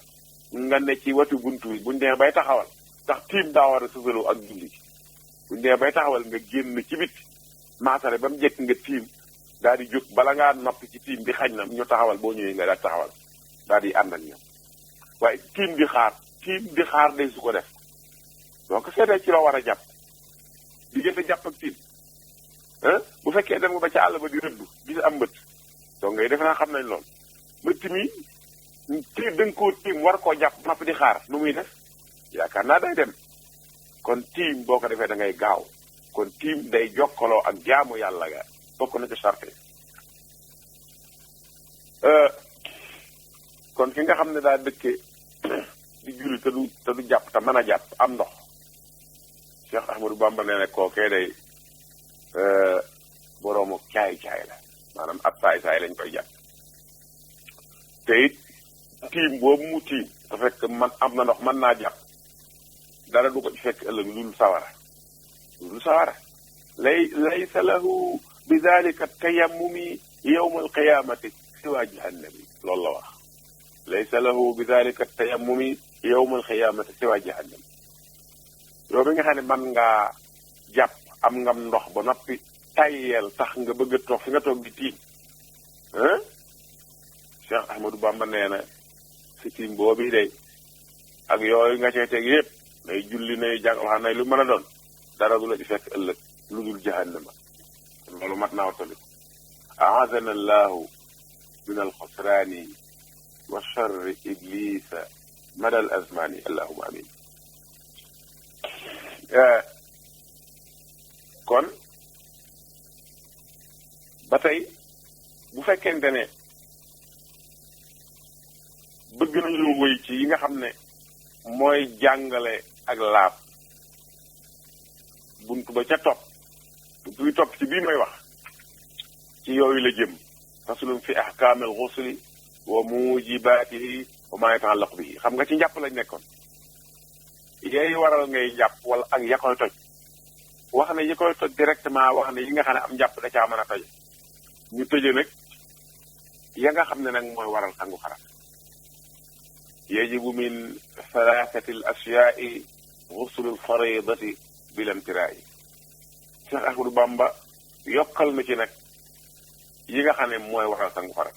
Speaker 2: nga ne ci watu buntu bi buñ dee bay taxawal ndax tiim daa war a sësaloo ak julli buñ dee bay taxawal nga génn ci bit maasale ba mu jekk nga tiim daal di jóg bala ngaa noppi ci tiim bi xañ na ñu taxawal boo ñëwee nga daal taxawal daal di ànd ak ñoom waaye tiim di xaar day su ko def donc seetee ci la war a jàpp diggante jàpp ak tiim bu fekkee dem nga ba ca àll ba di rëbb gis am mbët donc ngay defe naa xam nañ lool mbëtt mi tiim da nga koo tiim war koo jàpp napp di xaar nu muy def yaakaar naa day dem kon tiim boo ko defee da ngay gaaw kon tiim day jokkaloo ak jaamu yàlla ga bokk na ci charte kon ki nga xam ne daa dëkke di julli te du jàpp te mën a jàpp am ndox Cheikh Ahmadou Bamba nee na kookee day boroomu caay-caay la maanaam ab saay-saay lañ koy jàpp te it tiim boobu mu tiim te fekk man am na ndox mën naa jàpp dara du ko ci fekk ëllëg lu dul sawara laysa lahu bi dalika tayammumi yawma alqiyamati siwa jahannami loolu la wax laysa lahu bi dalika tayammumi yawma alqiyamati siwa jahannami yow mi nga xam ne man ngaa jàpp am ngam ndox ba noppi tayyeel tax nga bëgg a toog fi nga toog di tiim Cheikh Ahmadou Bamba nee na si tiim boobu day ak yooyu nga cee teg yëpp nay julli nay jàng wax nay lu mën a doon dara du la ci fekk ëllëg lu dul jahannama loolu mat naa watali aazana allahu min alxusraani wa charri iblisa mada al azmani allahuma amin kon ba tey bu fekkente ne bëgg nañu wëy ci yi nga xam ne mooy jàngale ak laab buntu ba ca topp buntu bi topp ci bii may wax ci yooyu la jëm faslun fi ahkaamil ghusli wa mujibaatihi wa maa yataallaqu bihi xam nga ci njàpp lañ nekkoon yeey waral ngay jàpp wala ak ya koy toj wax ne yi koy toj directement wax ne yi nga xam ne am njàpp da caa mën a toj ñu tëje nag ya nga xam ne nag mooy waral sangu xarat yajibu min thalathati al asyaai ghuslu al faridati bil imtiraa'i Cheikh Ahmadou Bamba yokkal na ci nag yi nga xam ne mooy waral sangu farat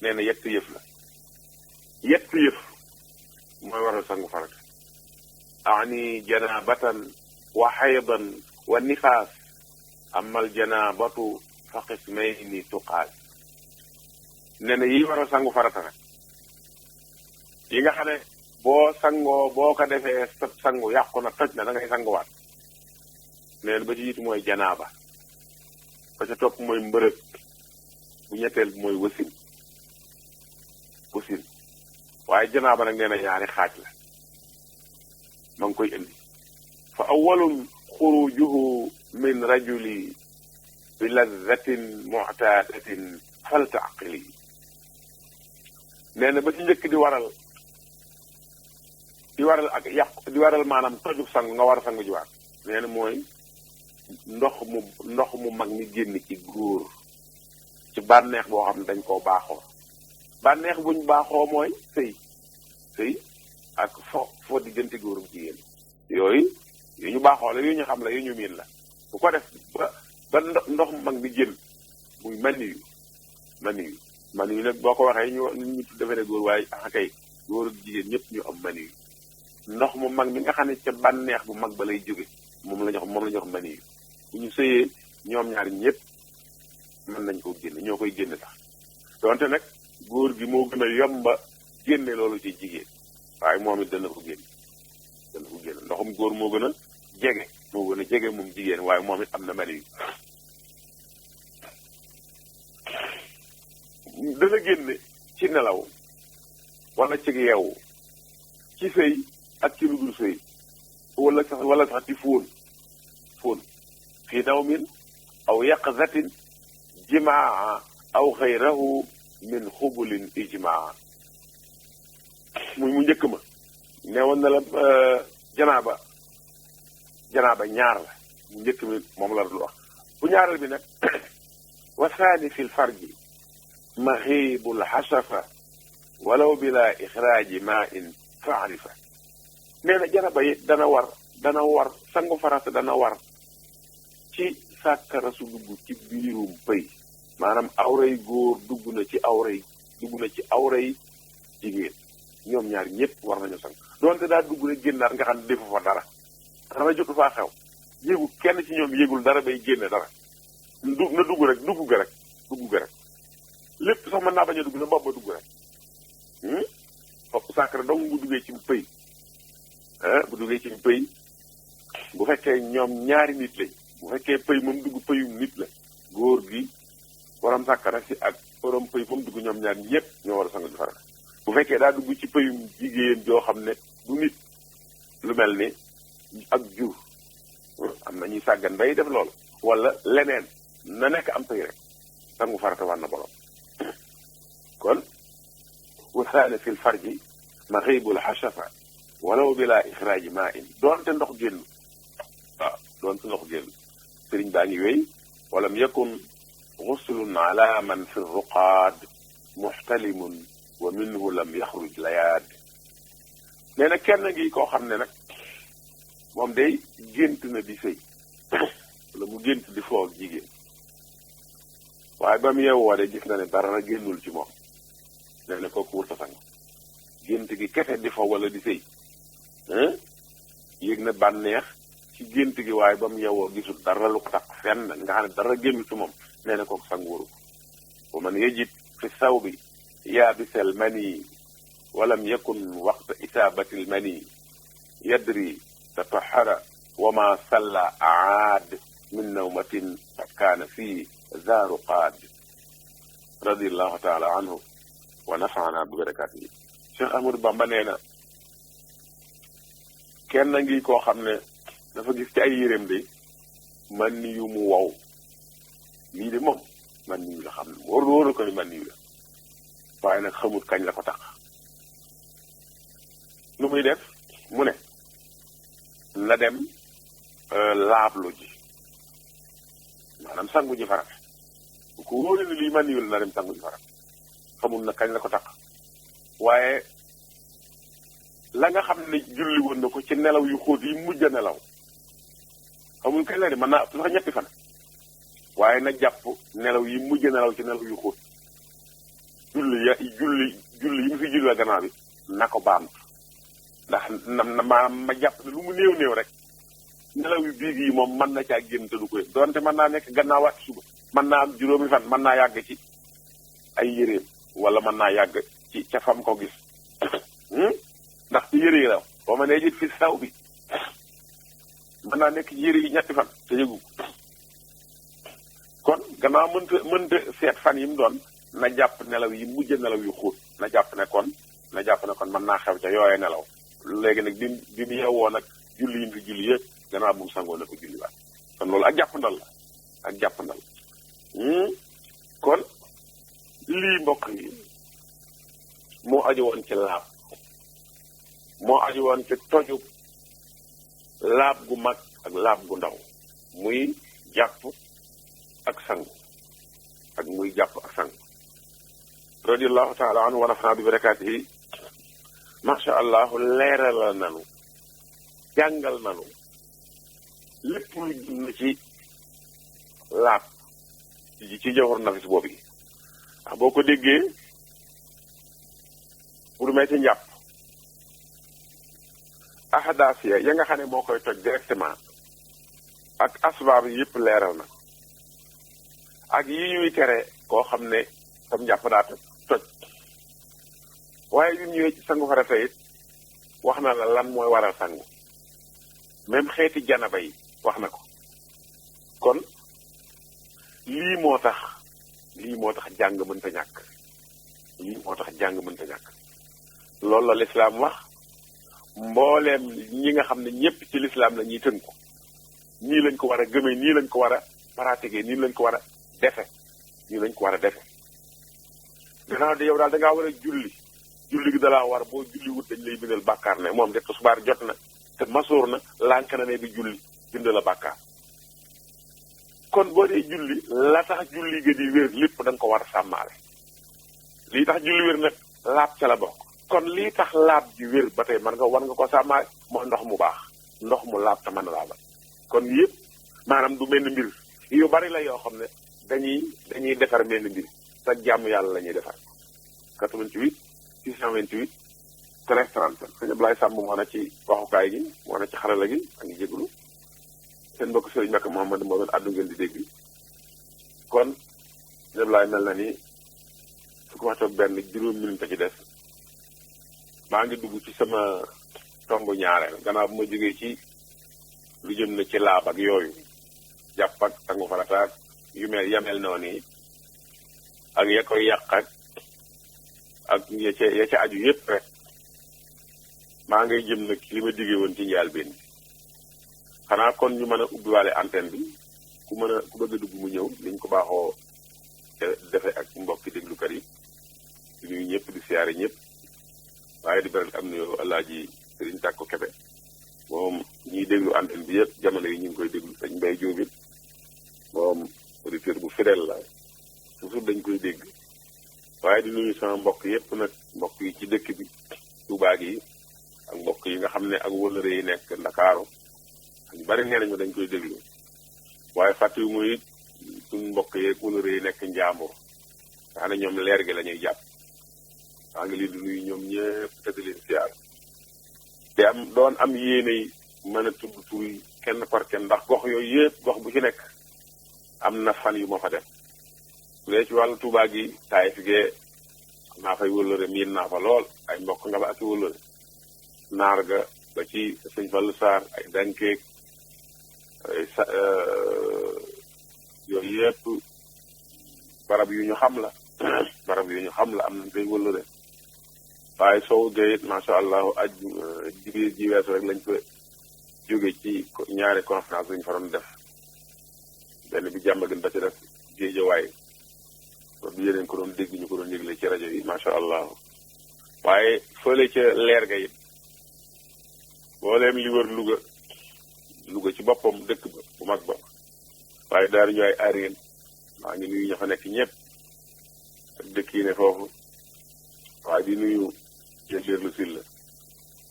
Speaker 2: nee na yett yëf mooy waral sangu farat ani janabatan wa xaydan wa nifaas amma al janabatu fa qismayni tuqaas nee na yi waral sangu farata nag yi nga xam ne boo sangoo boo ko defee sa sangu yàqu na toj na da ngay sanguwaat nee na ba ci jiitu mooy janaaba ba ca topp mooy mbërëg bu ñetteel bi mooy wasin waaye janaaba nag nee na ñaari xaaj la ma ngi koy indi fa awwalun xurujuhu min rajuli bi lazzatin mu'tadatin faltaqili nee na ba ci njëkk di waral ak yàqu di waral maanaam tojub sangu nga war a sangu jiwaat nee na mooy ndox mu mag mi génn ci góor ci bànneex boo xam ne dañ koo baaxoo bànneex buñ baaxoo mooy sëy ak fo diggante góor ak jigéen yooyu yu ñu baaxoo la yu ñu xam la yu ñu miin la bu ko def ba ndox mu mag mi génn muy maniyu nag boo ko waxee ñu defe ne góor waaye kay góor ak jigéen ñëpp ñu am maniyu ndox mu mag mi nga xam ne ca bànneex bu mag ba lay jóge moom la ñu wax maniyu bu ñu sëyee ñoom ñaar ñëpp mën nañ koo génne ñoo koy génne sax donte nag góor gi moo gën a yomba génne loolu ci jigéen waaye moom it dana ko génne ndoxum góor moo gën a jege moom jigéen waaye moom it am na maniyu dana génne ci nelaw wala ci yeewu ci sëy ak ci lu dul sëy wala sax ci fóon fii nawmin aw yaqzatin jimaa aw xayrahu min xubulin ijmaa mu njëkk ma neewoon na la janaaba ñaar la mu njëkk mi moom la dul wax bu ñaaral bi nag wa saani fi lfarji maxiibul xasafa walaw bila ixraaji maa in faarifa nee na janaba yi dana war sangu farata dana war ci sàkkara su dugg ci biirum pëy maanaam awray góor dugg na ci awray jigéen ñoom ñaar ñëpp war nañu sang doonte daa dugg rek génnaat nga xam ne defu fa dara jotu faa xew yéegu kenn ci ñoom yéegul dara bay génne dara na dugg ga rek lépp sax mën naa bañ a dugg na bopp ba dugg rek fopp sàkkara dong bu duggee ci pëy bu fekkee ñoom ñaari nit lañ bu fekkee pëy moom dugg pëyum nit la góor gi borom sàkkara si ak borom pëy moom dugg ñoom ñaar ñëpp ñoo war a sangu ji farata bu fekkee daa dugg ci pëyum jigéen joo xam ne du nit lu mel ni ak jur am na ñuy sàggan bay def loolu wala leneen na nekk am pëy rek sangu farata war na borom kon wasaane fil farji maxibul xasafa walaw bila ixraaji maa in doonte ndox génn sëriñ baa ngi wéy walam yakun guslun ala man fi ruqaad muxtalimun wa minhu lam yaxruj layaad nee na kenn ngi koo xam ne nag moom day gént na di sëy wala mu gént di foo ak jigéen waaye ba mu yeewoo de gis na ne dara génnul ci moom nee na kooku wurta sang gént gi kese di foo wala di sëy yéeg na bànneex ci gént gi waaye ba mu yeewoo gisul dara lu ko tax fenn nga xam ne dara génnul ci moom nee na kooku sang waru wa man yajid fi sawbi yaabisal mani walam yakun waqta isaabatil mani yadri tatahara wa ma salla aad min nawmatin qad kaana fii zaaru qaad radiallahu taala anhu wa nafaana bi barakaatihi Cheikh Ahmadou Bamba nee na kenn ngi koo xam ne dafa gis ci ay yéreem de man ni yu mu wow lii de moom man ni yu la xam ne wóor ko ni man ni yu la waaye nag xamut kañ la ko tax lu muy def mu ne na dem laablu ji maanaam sangu ji farat bu ko wóoree ne lii man ni yu la na dem sangu ji farat xamul na kañ la ko tax waaye la nga xam ne julli woon na ko ci nelaw yu xóot yi mujj a nelaw xamul kañ la de mën naa sax ñetti fan waaye na jàpp nelaw yi mujj a nelaw ci nelaw yu xóot julli yi mu fi julli la gannaaw bi na ko baamtu ndax ma jàpp ne lu mu néew rek nelaw yu biig yi moom mën na caa génn te du ko yëg donte mën naa nekk gannaawaat suba mën naa am juróomi fan mën naa yàgg ci ay yéreem wala mën naa yàgg ci ca fam ko gis ndax ci yére yi la boo ma nee jit fi saw bi mën naa nekk ci yére yi ñetti fan te yëgu kon gannaaw mënta seet fan yi mu doon na jàpp nelaw yi mujj nelaw yu xóot na jàpp ne kon mën naa xew ca yooye nelaw léegi nag bi mu yeewoo nag julli yi mu fi julli yëpp gannaaw bu mu sangoo na ko julli waat kon loolu ak jàppandal kon lii mbokk yi moo aju woon ci laab moo aju woon ci toju laab gu mag ak laab gu ndaw muy jàpp ak sangu radiallahu taala anhu wa nafana bi barakaatihi macha allah leeralal nanu jàngal nanu lépp lu jëm na ci laab ci jawhar nafis boobu yi ndax boo ko déggee bu dumee ci njàpp ahadaasiya ya nga xam ne moo koy toj directement ak asbaab yi yëpp leeral na ak yi ñuy tere koo xam ne sam njàpp daa toj waaye yu ñëwee ci sangu farata it wax na la lan mooy waral sangu même xeeti janaba yi wax na ko kon lii moo tax jàng mënta ñàkk loolu la lislaam wax mbooleem ñi nga xam ne ñëpp ci lislaam la ñuy tënku nii lañ ko war a gëmee nii lañ ko war a pratiquer nii lañ ko war a defe gannaaw de yow daal da ngaa war a julli gi dalaa war boo julli wut dañ lay bindal bàkkaar ne moom de tisbaar jot na te masoor na lànk na ne di julli bind la bàkkaar kon boo dee julli la tax julli ga di wér lépp da nga ko war a sàmmaale lii tax julli wér nag laab ca la bokk kon lii tax laab ji wér ba tey man nga war nga ko sàmmaay mooy ndox mu baax ndox mu laab te mën a laabal kon yëpp maanaam du benn mbir yu bari la yoo xam ne dañuy defar benn mbir sa jàmm yàlla la ñuy defar 88 628 13 30 sëñ Ablaye Samb moo na ci waxukaay gi moo na ci xarala gi a ngi jégalu seen mbokk Sëriñ Mbacke Mouhamadou moo doon àddu ngeen di dégg kon sëñ Ablaye mel na ni su ko waxtoo benn juróom minute ci des maa ngi dugg ci sama tomb ñaareel gannaaw bu ma jógee ci lu jëm na ci laab ak yooyu jàpp ak sangu farataak yu mel yamel noonu yi ak ya koy yàq ak ya ca aju yépp rek maa ngay jëm nag li ma diggee woon ci njaal benn xanaa kon ñu mën a ubbiwaale antenne bi ku bëgg a dugg mu ñëw liñ ko baaxoo defe ak mbokki déglukat yi di nuyu ñëpp di siyaare ñëpp waaye di beral am nuyoo Alaaji Sëriñ Tàkko Kebe moom ñiy déglu antenne bi yëpp jamono yi ñu ngi koy déglu dañ mbay jóobit moom auditeur bu fidèle la toujours dañ koy dégg waaye di nuyu sama mbokk yëpp nag mbokk yi ci dëkk bi Tuubaa gi ak mbokk yi nga xam ne ak wëllëre yi nekk Ndakaaru ñu bari nee nañu dañ koy déglu waaye fàttewu muy suñ mbokk yeeg wëllëre yi nekk Njaambur nga xam ne ñoom leer gi la ñuy jàpp maa ngi leen di nuyu ñoom ñëpp te di leen siyaar te doon am yéene yi mën a tudd tur yi kenn par kenn ndax gox yooyu yëpp gox bu ci nekk am na fan yu ma fa def su dee ci wàllu Tuubaa gi taay fi gee naa fay wëllëre miin naa fa lool ay mbokk nga ba ak i wëllëre naar ga ba ci sëñ Fallu Saar ay dankeeg ay yooyu yëpp barab yu ñu xam la barab yu ñu xam la am nañ fay wëllëre waaye soo gayit macha allah jibéer ji weesu rek lañ fa jóge ci ñaari conférence lañu fa doon def benn bi jàmm gën ba ci def géejawaay bi yeneen ko doon dégg ñu ko doon yëgle ci rajo yi macha allah waaye fële ca leer ga it booleem li wër Louga ci boppam dëkk ba bu mag ba waaye daal ñu ay areen maa ngi nuyu ña fa nekk ñëpp ak dëkk yi ne foofu waaye di nuyu jëlleerlu silla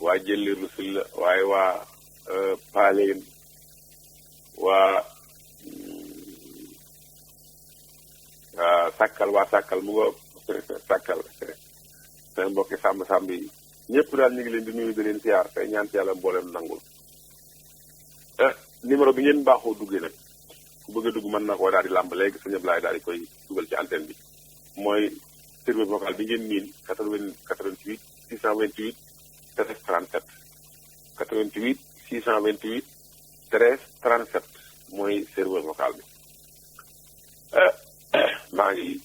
Speaker 2: waa jëlleerlu silla waaye waa paaleen waa sàkkal mu nga sàkkal seen mbokki sàmb yi ñëpp daal ñu ngi leen di nuyu di leen siyaar tey ñaan ci yàlla mbooleem nangul numéro bi ngeen baaxoo duggee nag ku bëgg a dugg mën na koo daal di làmb léegi sëñ Ablaye daal di koy dugal ci antenne bi mooy serveur vocal bi ngeen miin 88 628 13 37 88 628 13 37 mooy serveur vocal bi maa ngi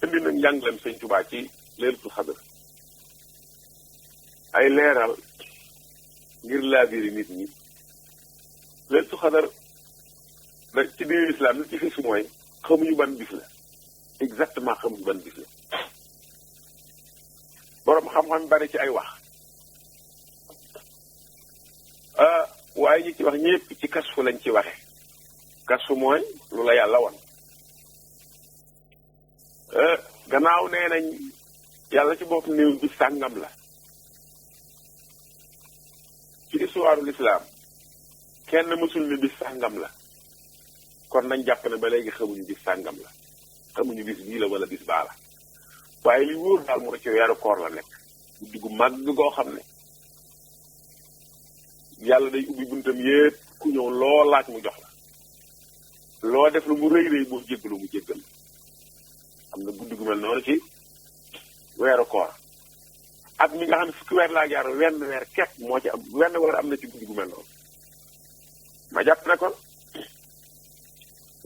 Speaker 2: indi nag njàngaleem sëñ Tuubaa ci Laylatul Qadr ay leeral ngir laabiri nit ñi Laylatul Qadr da ci biir islam li ci fis mooy xamuñu ban bis la exactement xamuñu ban bis la boroom xam-xam bari ci ay wax waaye ñi ci wax ñëpp ci kasfu lañ ci waxe kasfu mooy lu la yàlla wan gannaaw nee nañ yàlla ci bopp néew bis sàngam la ci histoire l'islam kenn mësul ne bis sàngam la kon nañ jàpp ne ba léegi xamuñu bis sàngam la xamuñu bis bii la wala bis baa la waaye li wóor daal mu ci weeru koor la nekk guddi gu màgg goo xam ne yàlla day ubbi buntam yépp ku ñëw loo laaj mu jox la loo def lu mu rëy rëy boo jéggalu mu jéggal am na guddi gu mel noonu ci weeru koor at mi nga xam ne fukki weer laa jaar wenn weer kepp moo ci am wenn weer am na ci guddi gu mel noonu ma jàpp ne kon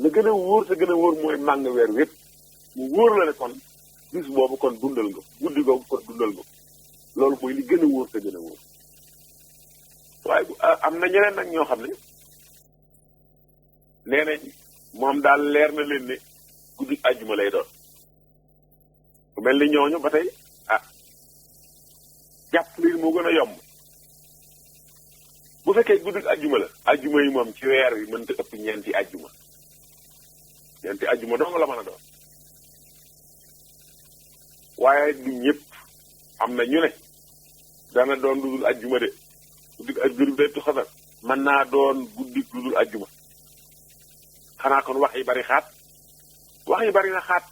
Speaker 2: la gën a wóor te gën a wóor mooy màng weer wépp mu wóor la ne kon bis boobu kon dundal nga guddi googu kon dundal nga loolu mooy li gën a wóor te gën a wóor waaye am na ñeneen nag ñoo xam ne nee nañ moom daal leer na leen ne guddi àjjuma lay doon bu mel ni ñooñu ba tey jàpp leen moo gën a yomb bu fekkee guddi àjjuma la àjjuma yi moom ci weer wi mënta ëpp ñeenti àjjuma dong la mën a doon waaye du ñëpp am na ñu ne dana doon lu dul ajjuma de guddik laylatul xadar mën naa doon guddik lu dul ajjuma xanaa kon wax yi bari xaat wax yi bari na xaat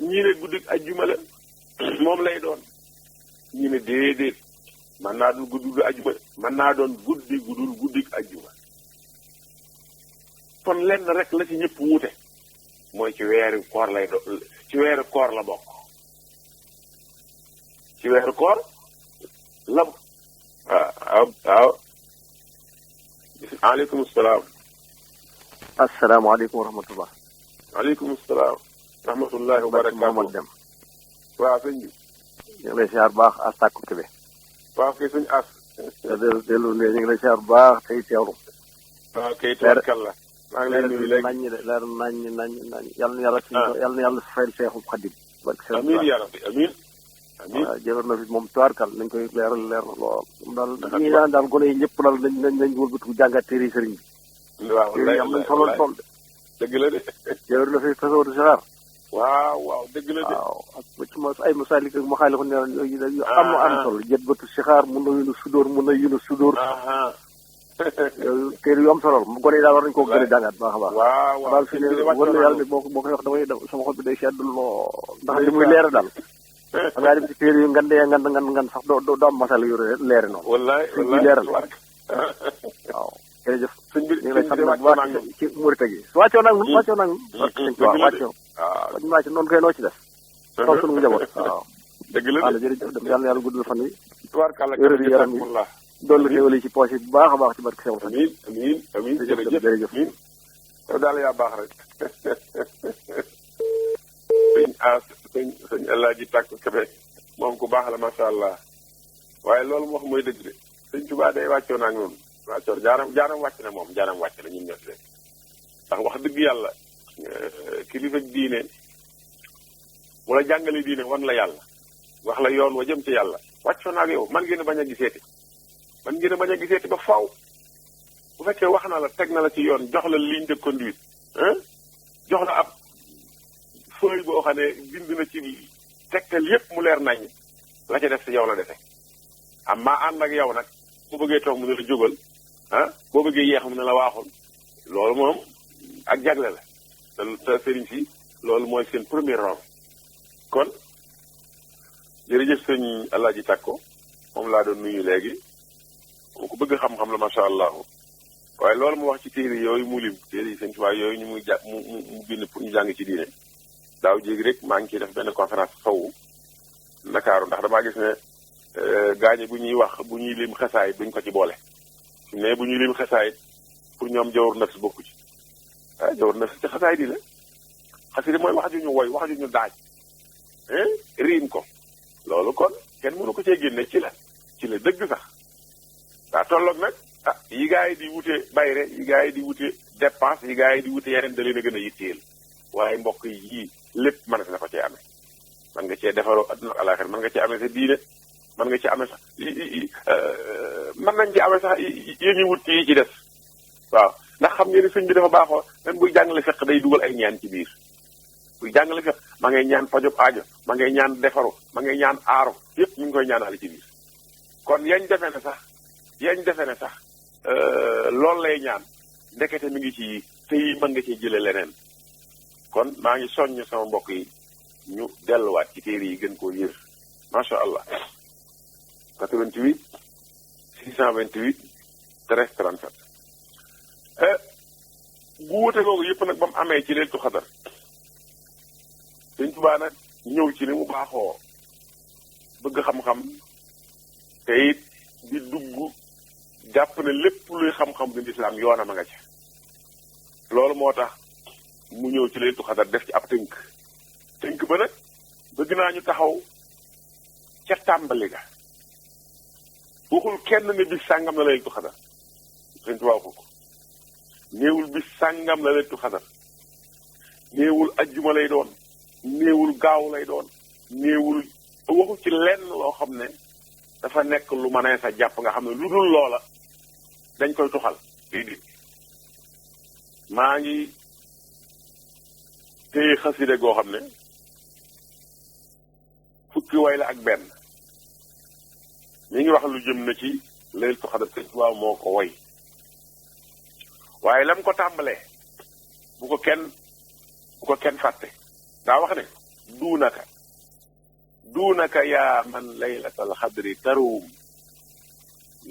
Speaker 2: ñii ne guddik ajjuma la moom lay doon ñii ne déedéet mën naa doon guddi gu ajjuma mën naa doon guddi gu dul guddik ajjuma kon lenn rek la ci ñëpp wuute mooy ci weeru koor lay doon ci weeru koor la bokk ci weeru koor la waaw aleykum salaam.
Speaker 1: asalaamaaleykum wa rahmatullah.
Speaker 2: waaleykum salaam. rahmatullahi wa barakaatu.
Speaker 1: dem.
Speaker 2: waaw sëñ bi.
Speaker 1: ñu ngi lay siyaar bu baax as tàkku Kébé.
Speaker 2: waaw kay sëñ as.
Speaker 1: te dellu ne ñu ngi lay siyaar bu baax tey teewlu.
Speaker 2: waaw kay tabarkalla. maa ngi lay nuyu léegi
Speaker 1: naññ de leer naññ yal na yàlla si yal na yàlla fayal Seexul Xadim.
Speaker 2: amiin yaa rabbi amiin. amiin
Speaker 1: waaw jëloon na fi moom tubaarkal nañ koy leer lool. daal ñi daal gone yi ñëpp daal nañ wëlbatiku jàngat téere sëriñ bi.
Speaker 2: waaw
Speaker 1: téere yi am nañ solo lool de.
Speaker 2: dëgg la de.
Speaker 1: jëloon na fi tasawur saxaar.
Speaker 2: waaw dëgg la de.
Speaker 1: waaw ak ay masaalik ak maxaaliku ne yu am solo jët bëtu sixaar mun na yunu sudóor yooyu téere yu am solo mu gone yi daal war nañu koo gën a jàngat baax a baax.
Speaker 2: waaw
Speaker 1: daal fi ne wër na yàlla boo koy wax damay sama xol bi day sedd lool ndax li muy leere daal da ngaa dem ci téere yu ngan sax doo am masal yu leere noonu.
Speaker 2: wallaay
Speaker 1: leeral waaw jërëjëf
Speaker 2: sëñ bi
Speaker 1: ñu ngi lay sant bu baax ci murite gi wàccoo nag wàccoo noonu koy noo ci def kaw sunu njaboot waaw
Speaker 2: dëgg la
Speaker 1: de jërëjëf dem yàlla na yàlla guddal fan yi
Speaker 2: tubaarkàlla
Speaker 1: wéral yaram yi dolli xéwal yi ci poche yi bu baax a baax ci barke Seexul Xadiim
Speaker 2: amiin jërëjëf yow daal yaa baax rek sëñ Alaaji Tàkk Kebe moom ku baax la macha allah waaye loolu mu wax mooy dëgg de sëñ Tuubaa day wàccoo naag noonu wàccoor jaaram wàcc na moom jaaram wàcc na ñun ñoo ci ndax wax dëgg yàlla kilifa diine wala jàngale diine wan la yàlla wax la yoon wa jëm ci yàlla wàccoo naag yow man ngeen a bañ a giseeti ba faaw bu fekkee wax na la teg na la ci yoon jox la ligne de conduite jox la ab feuille boo xam ne bind na ci tegtal yépp mu leer nañ la ca def si yow la defe am maa ànd ak yow nag boo bëggee toog mu ne la jógal boo bëggee yeex mu ne la waaxul loolu moom ak jagle la te sëriñ si loolu mooy seen premier rang kon jërëjëf sëñ Alaaji Tàkko moom laa doon nuyu léegi moom ko bëgg xam-xam la macha allah waaye loolu mu wax ci téere yooyu mu lim téere yi sëñ Tuubaa yooyu ñu muy mu bind pour ñu jàng ci diine daaw jéegi rek maa ngi ciy def benn conférence sowu Ndakaaru ndax damaa gis ne gaañe bu ñuy lim xasaay duñ ko ci boole mais bu ñuy lim xasaay pour ñoom jawar nafs bokku ci jawar nafs ci xasaay di la xasida mooy wax ju ñu woy wax ju ñu daaj riim ko loolu kon kenn mënu ko cee génne ci la dëgg sax daa tolloog nag yi gaa yi di wute bayre yi gaa yi di wute dépense yi gaa yi di wute yeneen da leen a gën a yitteel waaye mbokk yi lépp mën na ko cee amee mën nga cee defaroo adduna alaxir mën nga cee amee sa diine mën nga ci amee sax mën nañ ci amee sax yéen ñuy wut ci yi ci des waaw ndax xam ngeen ne sëñ bi dafa baaxoo même buy jàngale fekk day dugal ay ñaan ci biir buy jàngale fekk ma ngay ñaan fajub aajo ma ngay ñaan defaru ma ngay ñaan aaru yépp ñu ngi koy ñaanale ci biir kon yañ defe ne sax loolu lay ñaan ndekete mi ngi ci te yi mën nga ci jële leneen kon maa ngi soññ sama mbokk yi ñu delluwaat ci téere yi gën koo yër macha allah 88 628 13 37 bu wute googu yëpp nag ba mu amee ci Laylatul Qadr Sëñ Tuubaa nag ñëw ci ni mu baaxoo bëgg xam-xam te it di dugg jàpp ne lépp luy xam-xam du lislaam yoonam a nga ca loolu moo tax mu ñëw ci Laylatul Qadr def ci ab tënk ba nag bëgg naa ñu taxaw ca tàmbali ga waxul kenn ne bis sàngam la Laylatul Qadr Sëñ Tuubaa waxul ko néewul bis sàngam la Laylatul Qadr néewul ajjuma lay doon néewul gaaw lay doon néewul waxu ci lenn loo xam ne dafa nekk lu ma nee sa jàpp nga xam ne lu dul loola dañ koy tuxal déedéet maa ngi téye xaside goo xam ne fukki way la ak benn mi ngi wax lu jëm na ci laylatul xadar sëñ Tuubaa moo ko way waaye lam ko tàmbalee bu ko kenn fàtte daa wax ne duunaka yaa man laylatal xadri taruum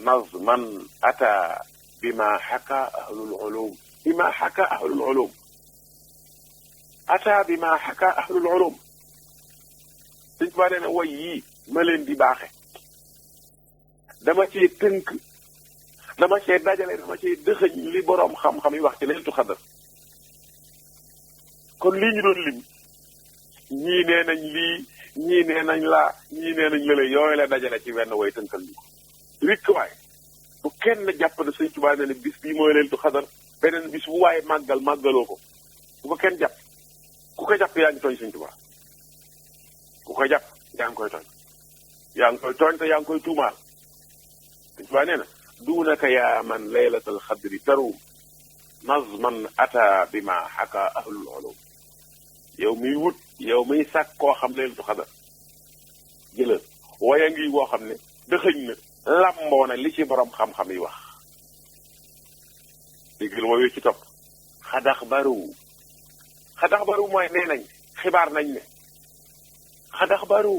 Speaker 2: nazman ata bima xaka ahlul ulum ata bima xaka ahlul ulum sëñ Tuubaa nee na way yii ma leen di baaxe dama cee tënk dama cee dajale dama cee dëxëñ li boroom xam-xam yi wax ci laylatul xadar kon lii ñu doon lim ñii nee nañ lii ñii nee nañ laa ñii nee nañ lële yooyu la dajale ci wenn way tënkal ñu ko rikk waay bu kenn jàpp ne sëñ Tuubaa ne bis bii mooy laylatul xadar beneen bis bu waaye màggaloo ko bu ko kenn jàpp ku ko jàpp yaa ngi tooñ sëñ Tuubaa ku ko jàpp yaa ngi koy tooñ te yaa ngi koy tuumaal sëñ Tuubaa nee na duunaka yaa man laylatal xadri taruum nazman ata bima xaka ahlul ulum yow miy wut yow miy sàkk koo xam laylatul xadar jëlal waya ngi woo xam ne dëxëñ na làmboo na li ci borom xam-xam yi wax déggal wooyu ci topp xadax baru mooy nee nañ xibaar nañ ne xadax baru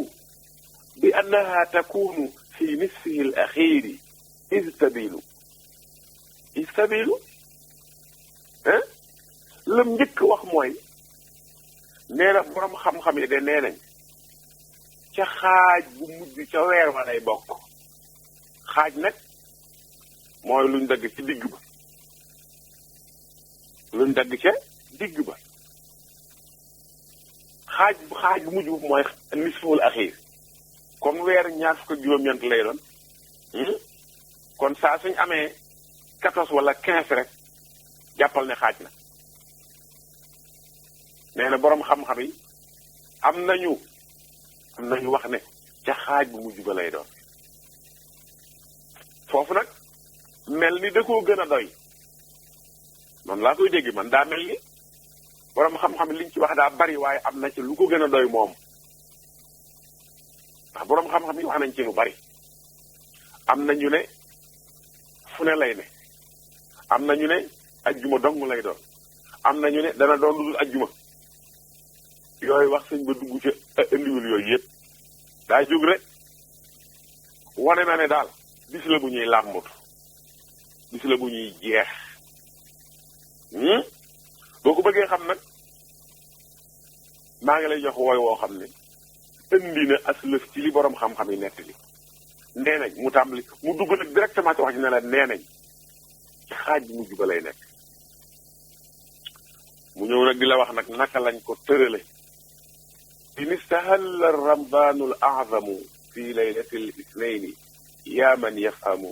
Speaker 2: bi annaha takunu fi nisfihi al axiri istabilu lam njëkk wax mooy nee na borom xam-xam yi de nee nañ ca xaaj bu mujj ca weer wa lay bokk xaaj nag mooy luñ dagg ci digg ba xaaj bu mujj bu mooy nisful axir comme weer ñaar fukk ak juróom-ñeent lay doon kon saa suñ amee 14 wala 15 rek jàppal ne xaaj na nee na boroom xam-xam yi am nañu wax ne ca xaaj bu mujj ba lay doon foofu nag mel ni da koo gën a doy noonu laa koy dégg man daa mel ni boroom xam-xam liñ ci wax daa bari waaye am na ci lu ko gën a doy moom ndax boroom xam-xam yi wax nañ ci lu bari am na ñu ne fu ne lay ne am na ñu ne ajjuma dong lay doon am na ñu ne dana doon lu dul ajjuma yooyu wax sëñ ba dugg ca indiwul yooyu yëpp daa jóg rek wane na ne daal bis la bu ñuy làmbut bis la bu ñuy jeex boo ko bëggee xam nag maa ngi lay jox wooy woo xam ne indi na aslëf ci li boroom xam-xam yi nettali nee nañ mu tàmbali mu dugg nag directement ci wax ji ne la nee nañ ci xaaj bu mujj ba lay nekk mu ñëw nag di la wax nag naka lañ ko tërale in istahalla ramdaanu al a'zamu fi laylati al ithnayni yaa man yafhamu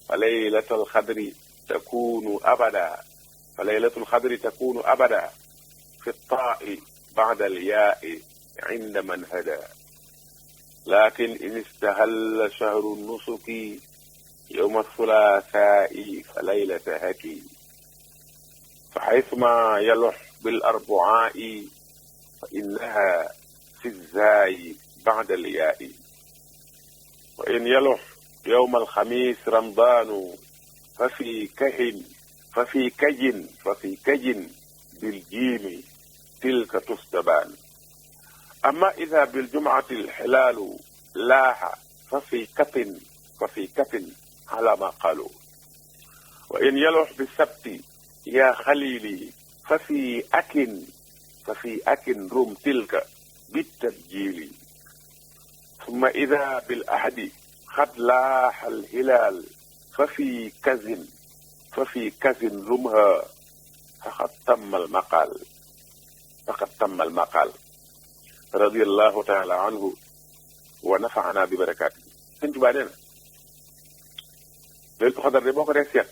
Speaker 2: fa laylatul xadri takunu abada fi ttaa'i ba'da al yaa'i inda man hada lakin in istahalla shahru nusuki yawma thulathaa'i fa laylata haki fa haythuma yaluh bil arbu'aa'i fa innaha fi zaayi ba'da al yaa'i wa in yaluh yawma al xamiis ramdaanu fa fi kajin bil jiimi tilka tustabaan amma ida bil jum'ati al hilaalu laaha fa fi katin ala ma qaalu wa in yaluh bi sabti yaa xaliili fa fi akin rum tilka bitabjiili summa ida bil ahadi xad laaha al hilaal fa fi kazin rumha faqad tamma al maqaal radiyallahu taala anhu wa nafaana bi barakaati sëñ Tuubaa nee na laylatul xadar de boo ko dee seet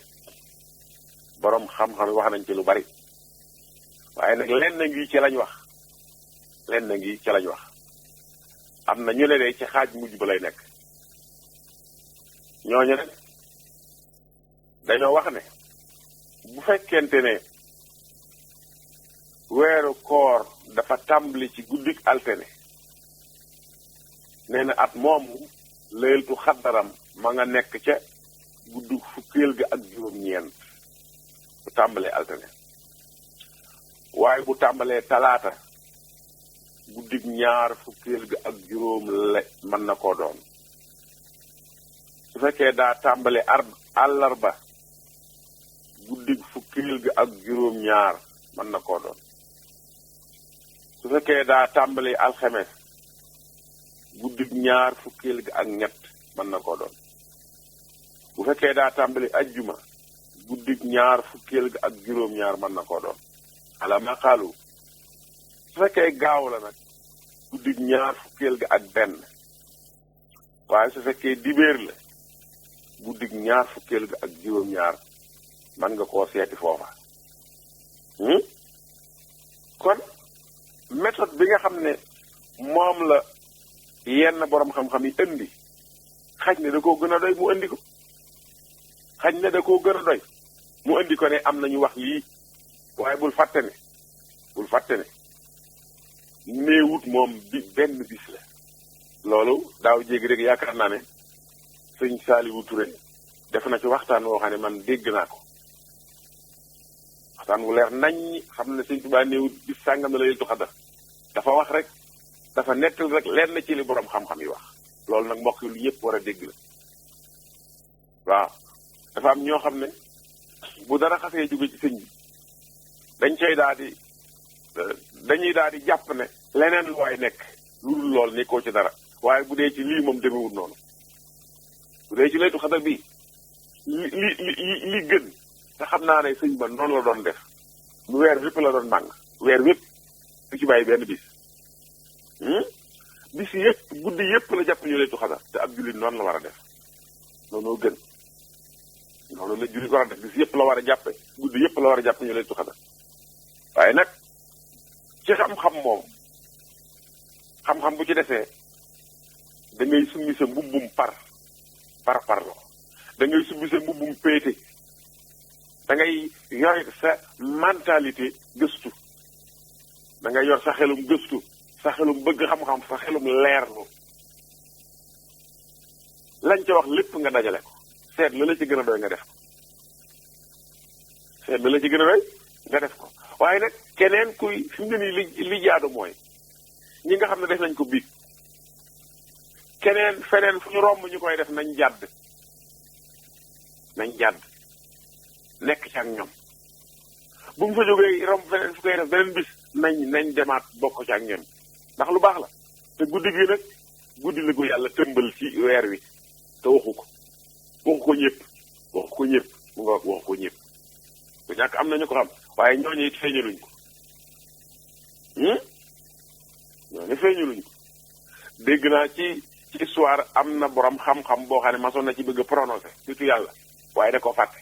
Speaker 2: boroom xam-xam wax nañ ci lu bari waaye nag lenn ngi ci lañ wax am na ñu ne de ci xaaj mujj ba lay nekk ñooñu nag dañoo wax ne bu fekkente ne weeru koor dafa tàmbali ci guddik altine nee na at moomu laylatu xaddaram ma nga nekk ca guddi fukkeel ga ak juróom-ñeent bu tàmbalee altine waaye bu tàmbalee talaata guddig ñaar fukkeel ga ak juróom le mën na koo doon su fekkee daa tàmbale àllarba guddig fukkeel ga ak juróom ñaar mën na koo doon su fekkee daa tàmbale alxames guddig ñaar fukkeel ga ak ñett mën na koo doon bu fekkee daa tàmbale ajjuma guddig ñaar fukkeel ga ak juróom ñaar mën na koo doon ala ma xaalu su fekkee gaaw la nag guddig ñaar fukkeel ga ak benn waaye su fekkee dibéer la guddig ñaar fukkeel ga ak juróom ñaar man nga koo seeti foofa kon méthode bi nga xam ne moom la yenn borom xam-xam yi indi xaj ne da koo gën a doy mu indi ko xaj ne da koo gën a doy mu indi ko ne am nañu wax lii waaye bul fàtte ne néewut moom bi benn bis la loolu daaw jéegi rek yaakaar naa ne sëñ Saliou Touré def na ci waxtaan woo xam ne man dégg naa ko waxtaan wu leer nañ xam ne sëñ Tuubaa néewut bis sàngam na la Laylatul Qadr dafa wax rek dafa nettal rek leer na ci li borom xam-xam yi wax loolu nag mbokk yi lu ñëpp war a dégg la waaw dafa am ñoo xam ne bu dara xasee jóge ci sëñ bi dañuy daal di jàpp ne leneen lu waay nekk lu dul lool nekkoo ci dara waaye bu dee ci lii moom demewut noonu bu dee ci Laylatul Qadr bi li gën te xam naa ne sëñ ba noonu la doon def lu weer wépp la doon màng weer wépp du ci bàyyi benn bis bis yëpp guddi yëpp la jàpp ñu Laylatul Qadr te ab jullit noonu la war a def noonu gën noonu la jullit war a def bis yëpp la war a jàppe guddi yëpp la war a jàpp ñu Laylatul Qadr waaye nag ci xam-xam moom xam-xam bu ci desee da ngay summi sa mbubbum par la da ngay summi sa mbubbum péete da ngay yor sa mentalité gëstu da ngay yor sa xelum gëstu sa xelum bëgg xam-xam sa xelum leerlu lañ ca wax lépp nga dajale ko seet la ci gën a doy nga def ko seet la ci gën a doy nga def ko waaye nag keneen kuy fi mu ne nii li jaadu mooy ñi nga xam ne def nañ ko biig keneen feneen fu ñu romb ñu koy def nañ jàdd nekk ci ak ñoom bu mu fa jógee romb feneen fu koy def beneen bis nañ demaat bokk ci ak ñoom ndax lu baax la te guddi gi nag guddi la gu yàlla tëmbal ci weer wi te waxu ko ñëpp mu nga waxu ko ñëpp bu ñàkk am nañu ko xam waaye ñooñu it feeñaluñ ko dégg naa ci histoire am na borom xam-xam boo xam ne masoon na ci bëgg a prononcé surtout yàlla waaye da ko fàtte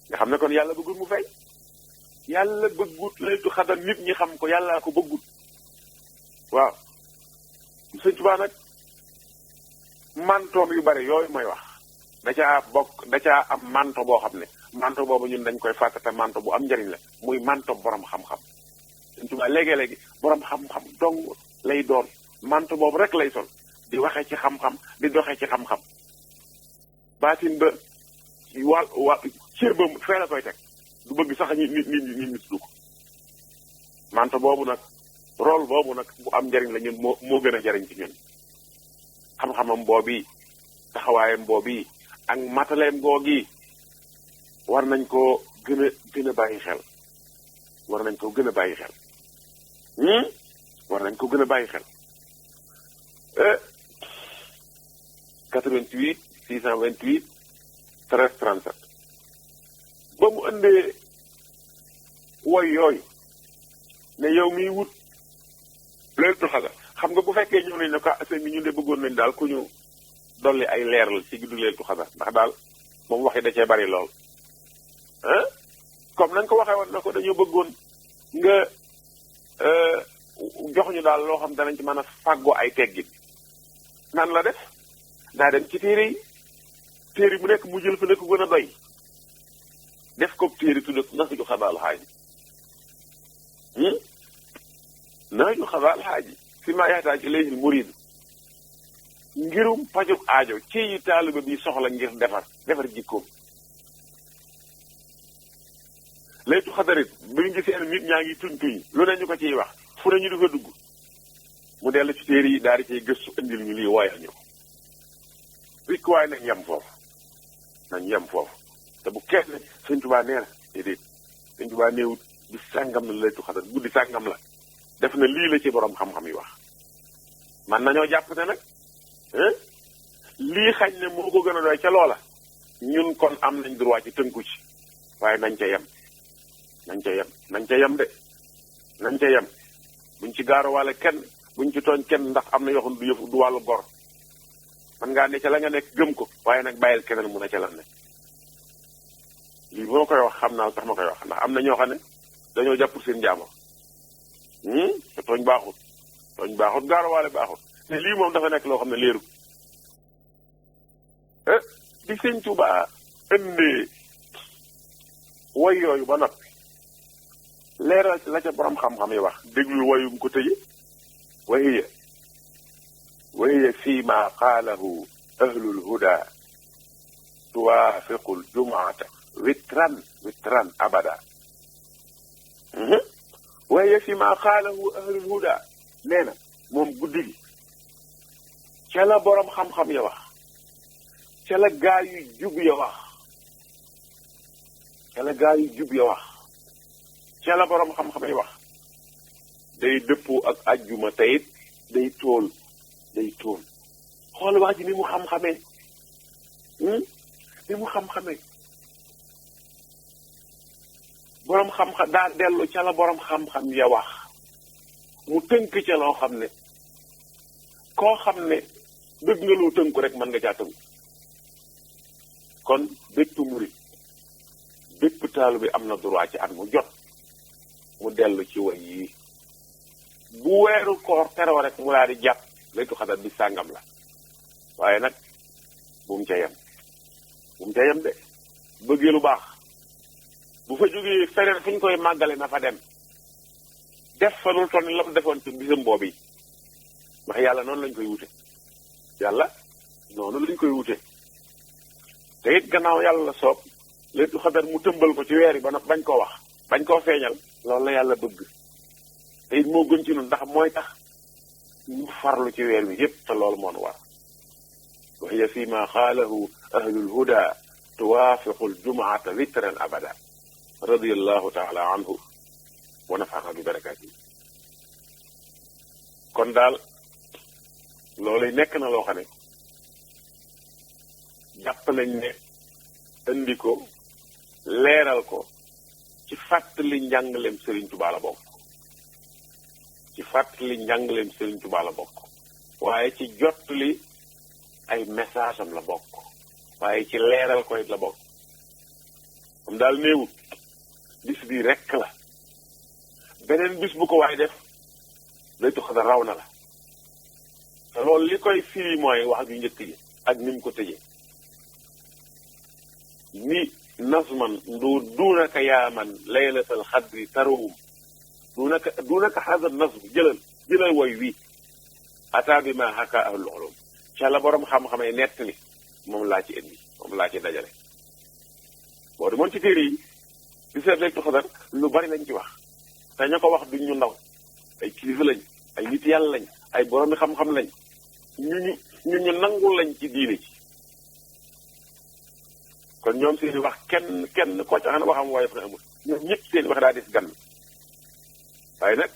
Speaker 2: nga xam ne kon yàlla bëggul mu fay yàlla bëggut Laylatul Qadr nit ñi xam ko yàllaa ko bëggut waaw Sëñ Tuubaa nag mantoom yu bari yooyu mooy wax da caa am manto boo xam ne manto boobu ñun dañ koy fàtte te manto bu am njariñ la muy manto borom xam-xam Sëñ Tuubaa léegi-léegi borom xam-xam dong lay doon manto boobu rek lay sol di waxee ci xam-xam di doxee ci xam-xam baatin ba cër ba fee la koy teg du bëgg sax nit ñi tudd ko manto boobu nag rôle boobu nag bu am njariñ la ñun moo gën a jariñ ci ñun xam-xamam boobu taxawaayam boobu ak mataleem googi war nañ koo gën a bàyyi xel war nañ ko gën a bàyyi xel 88 628 13 37 ba mu ëndee woy yooyu ne yow miy wut Laylatul Qadr xam nga bu fekkee ñëw nañ ne ko sëñ bi ñu de bëggoon nañ daal ku ñu dolli ay leeral ci guddi Laylatul Qadr ndax daal moom waxi da cee bari lool comme nañ ko waxee woon na ko dañoo bëggoon nga jox ñu daal loo xam danañ ci mën a fàggoo ay teggin nan la def daa dem ci téere yi bu nekk mu jël fa nekk gën a doy def ko téere tudde Nahju Qadaa'il Haaji Nahju Qadaa'il Haaji fi maa yahtaaju ilayhi al-muriid ngirum pajub aajo ci yi taaliba bi soxla ngir defar jikkoom. laytu xadarit bi ñu gisee nit ñaa ngi tuñ lu ne ñu ko ciy wax fu ne ñu di fa dugg mu dellu ci téere yi daal di cay gëstu indil ñu lii woyal ñu ko rikk waaye nañ yem foofu te bu kenn Sëñ Tuubaa nee na déedéet Sëñ Tuubaa néewut bi sàngam la laytu xadarit guddi sàngam la def na lii la ci borom xam-xam yi wax man nañoo jàpp ne nag lii xañ ne moo ko gën a doy ca loola ñun kon am nañ droit ci tënku ci waaye nañ ca yem de nañ ca yem buñ ci gaaruwaale kenn buñ ci tooñ kenn ndax am na yoo xam du yëfu du wàllu gor man ngaa ne ca la nga nekk gëm ko waaye nag bàyyil keneen mu ne ca la ne lii bu ma koy wax xam naa tax ma koy wax ndax am na ñoo xam ne dañoo jàpp seen jaamo te tooñ baaxut gaaruwaale baaxut te lii moom dafa nekk loo xam ne leeru di Sëñ Tuubaa ëndee woy yooyu ba noppi leeral ci la ca borom xam-xam yi wax déglul woyum ko tëye wahiya fii ma qaalahu ahlul huda tuwaafiqul jumaata witran abada wahiya fii ma qaalahu ahlul huda nee na moom guddi gi ca la borom xam-xam ya wax ca la gaa yu jub ya wax ca la borom xam-xam yi wax day dëppoo ak ajjuma tayit day tool xool wax ji ni mu xam-xamee borom xam-xam daa dellu ca la borom xam-xam ya wax mu tënk ca loo xam ne koo xam ne bëgg nga loo tënku rek mën nga caa tënku kon bépp murit bépp taalu bi am na droit ci at mu jot mu dellu ci way yi bu weeru koor teroo rek mu daal di jàpp laytu xadar bi sàngam la waaye nag bu mu ca yem de bëggee lu baax bu fa jógee feneen fu ñu koy màggale na fa dem def fa lu toll la mu defoon ci bisam boobu yi ndax yàlla noonu lañ koy wute te it gannaaw yàlla la soob laytu xadar mu tëmbal ko ci weer yi ba nag bañ koo wax bañ koo feeñal loolu la yàlla bëgg te it moo gën ci ñun ndax mooy tax ñu farlu ci weer wi yépp te loolu moo nu war wa hiya fi ma xaalahu ahlul huda tuwaafiqu aljumaata witran abada radiyallahu taala anhu wa nafaana bi barakaati kon daal loolu nekk na loo xam ne jàpp nañ ne indi ko leeral ko ci fàttali njàngaleem Serigne Touba la bokk waaye ci jottali ay message am la bokk waaye ci leeral ko it la bokk am daal néewut bis bii rekk la beneen bis bu ko waay def laytu xadar raw na la te loolu li koy firi mooy wax ju njëkk ji ak ni mu ko tëjee ni nasman duunaka yaaman laylatal xadri tarawum duunaka hada nasb jëlal woy wi ata bi ma haka ahlul ulum ca la borom xam-xamee nettali moom laa ci indi moom laa ci dajale boo demoon ci téere yi di seet laytu xadar lu bari lañ ci wax te ña ko wax duñ ñu ndaw ay kilifa lañ ay nit yàlla lañ ay boroomi xam-xam lañ ñu nangul lañ ci diine ci kon ñoom seeni wax kenn koo ca xam ne waxam waaye fa na amul ñoom ñëpp seeni wax daa des gan waaye nag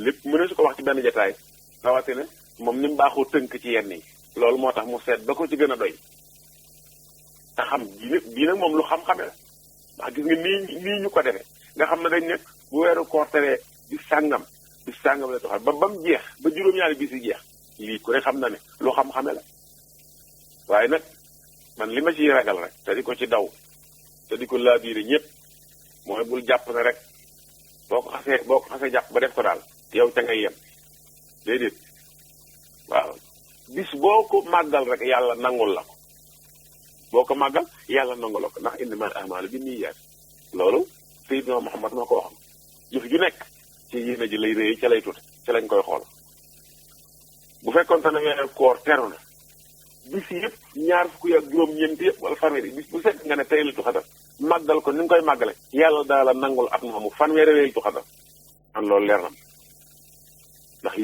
Speaker 2: lépp mën na su ko wax ci benn jataay rawatina moom ni mu baaxoo tënk ci yenn yi loolu moo tax mu seet ba ko ci gën a doy te xam bii nag moom lu xam-xame la ndax gis nga nii ñu ko defee nga xam ne dañ ne bu weeru koor teree bis sàngam la taxaw ba mu jeex ba juróom-ñaari bis yi jeex lii ku ne xam na ne lu xam-xame la waaye nag man li ma ciy ragal rek te di ko ci daw te di ko laabiire ñëpp mooy bul jàpp ne rek boo ko xasee jàpp ba def ko daal yow ca ngay yem déedéet waaw bis boo ko màggal rek yàlla nangul la ko boo ko màggal yàlla nangul la ko ndax innamal a'maalu binniyaat loolu Seydina Muhammad moo ko waxam. jëf ju nekk ci yéene ji lay réy ca lay tut ca lañ koy xool bu fekkoon te ne weeru koor teru na bis yëpp ñaar fukk ak juróom-ñeent yëpp wala fanweeri bis bu set nga ne tey Laylatul Qadr màggal ko ni nga koy màggale yàlla daa la nangul at moomu fanweeri Laylatul Qadr man loolu leer na ndax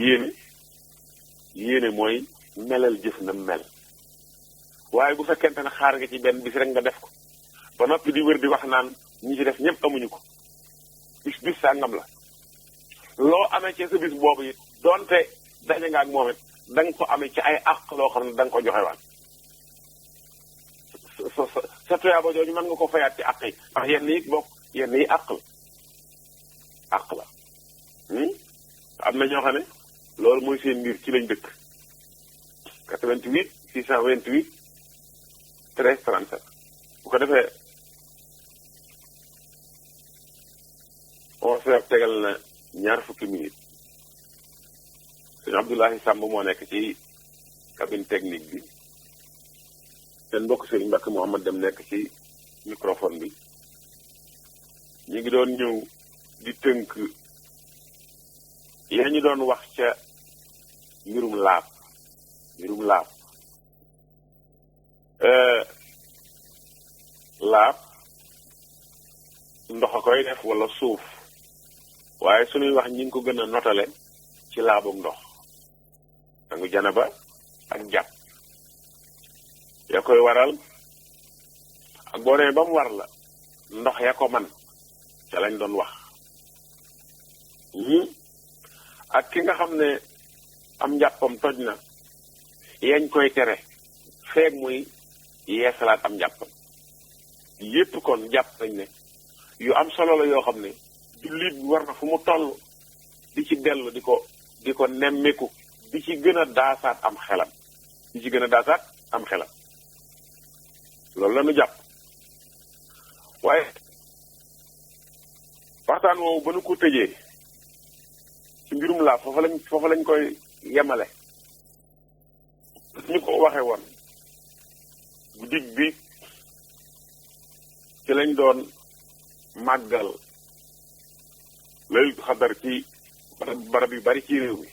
Speaker 2: yéene mooy melal jëf na mel waaye bu fekkente ne xaar nga ci benn bis rek nga def ko ba noppi di wër di wax naan ñi ci def ñëpp amuñu ko bis sàngam la loo amee ci sa bis boobu it donte daje nga ak moom it da nga ko amee ci ay àq loo xam ne da nga ko joxewaat sa tuyaaba jooju mën nga ko fayaat ci àq yi ndax yenn yi àq la am na ñoo xam ne loolu mooy seen mbir ci lañ dëkk 88 628 13 37 bu ko defee on se tegal na ñaar fukki minutes sëñ Abdoulahi Samb moo nekk ci cabine technique bi seen mbokk sëriñ Mbacke Mouhamad dem nekk ci microphone bi ñu ngi doon ñëw di tënk yaa ñu doon wax ca mbirum laab laab ndox a koy def wala suuf waaye suñuy wax ñi ngi ko gën a notale ci laabum ndox sangu janaba ak jàpp ya koy waral ak boo demee ba mu war la ndox ya ko man ca lañ doon wax ak ki nga xam ne am njàppam toj na yañ koy tere feeg muy yeesalaat am njàppam yépp kon jàpp nañ ne yu am solo la yoo xam ne jullit bi war na fu mu toll di ci dellu di ko nemmeeku di ci gën a daasaat am xelam loolu la ñu jàpp waaye waxtaan woowu ba nu ko tëjee ci mbirum laa foofa lañ koy yemale ñu ko waxe woon guddig bi ci lañ doon màggal Laylatul Qadr ci barab yu bari ci réew mi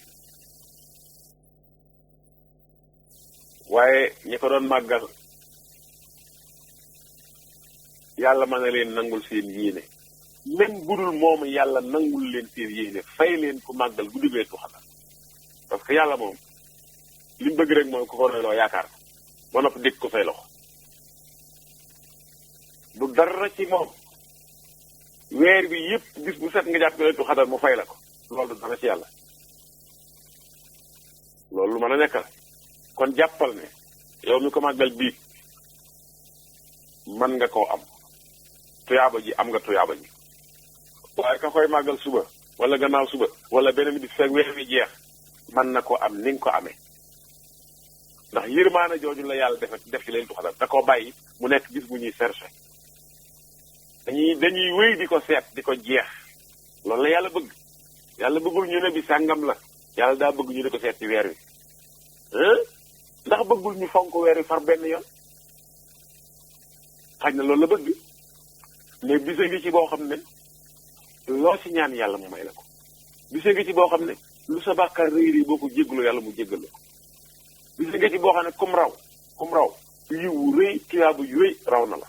Speaker 2: waaye ñi ko doon màggal yàlla mën na leen nangul seen yéene même budul moom yàlla nangul leen seen yéene fay leen ku màggal guddi Laylatul Qadr parce que yàlla moom li mu bëgg rek mooy ku ko doyloo yaakaar ba noppi dégg ko say loxo du dara ci moom weer bi yëpp bis bu set nga jàpp Laylatul Qadr mu fay la ko loolu du dara ci yàlla loolu lu mën a nekk la kon jàppal ne yow mi ko màggal bii mën nga koo am tuyaaba ji am nga tuyaaba ji waaye ka koy màggal suba wala gannaaw suba wala beneen bis fekk weer wi jeex mën na ko am ni nga ko amee ndax yërmaane jooju la yàlla def ci Laylatul Qadr da koo bàyyi mu nekk bis bu ñuy cherché dañuy wéy di ko seet di ko jeex loolu la yàlla bëgg yàlla bëggul ñu ne bi sàngam la yàlla daa bëgg ñu di ko seet ci weer wi ndax bëggul ñu fonk weer wi far benn yoon xaj na loolu la bëgg mais bisa ngi ci boo xam ne loo ci ñaan yàlla mu may la ko bisa ngi ci boo xam ne lu sa bàkkaar rëy rëy boo ko jéggalu yàlla mu jéggal la ko bisa ngi ci boo xam ne kum raw yiwu rëy tuyaabu yu rëy raw na la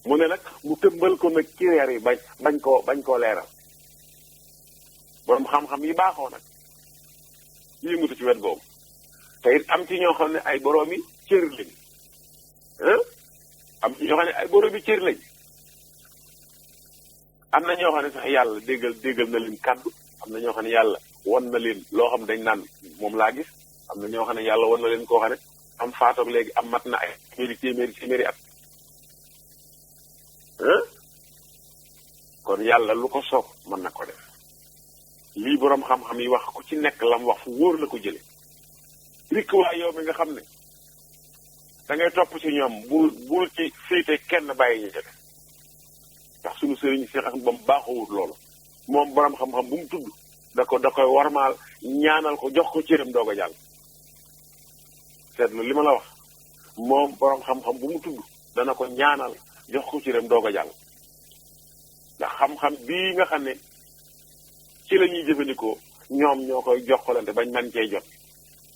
Speaker 2: mu ne nag mu tëmbal ko nag ci weer yi bañ koo leeral borom xam-xam yi baaxoo nag yëngatu ci wet boobu te it am ci ñoo xam ne ay boroomi cër lañ am ci ñoo xam ne ay boroomi cër lañ am na ñoo xam ne sax yàlla déggal na leen kàddu am na ñoo xam ne yàlla won na leen loo xam dañ naan moom laa gis am na ñoo xam ne yàlla won na leen koo xam ne am faatoog léegi am mat na ay téeméeri at kon yàlla lu ko soob mën na ko def lii boroom xam-xam yi wax ku ci nekk lam wax fu wóor la ko jële rikk waa yow mi nga xam ne da ngay topp ci ñoom bul ci féete kenn bàyyi ñu jële ndax suñu sëriñ Seex Ahmadu Bamba baaxawut loolu moom boroom xam-xam bu mu tudd da koy warmaal ñaanal ko jox ko cëram doog a jàll seetlu li ma la wax moom boroom xam-xam bu mu tudd dana ko ñaanal jox ko cëram doog a jàll ndax xam-xam bii nga xam ne ci la ñuy jëfandikoo ñoom ñoo koy jokkalante bañ man cee jot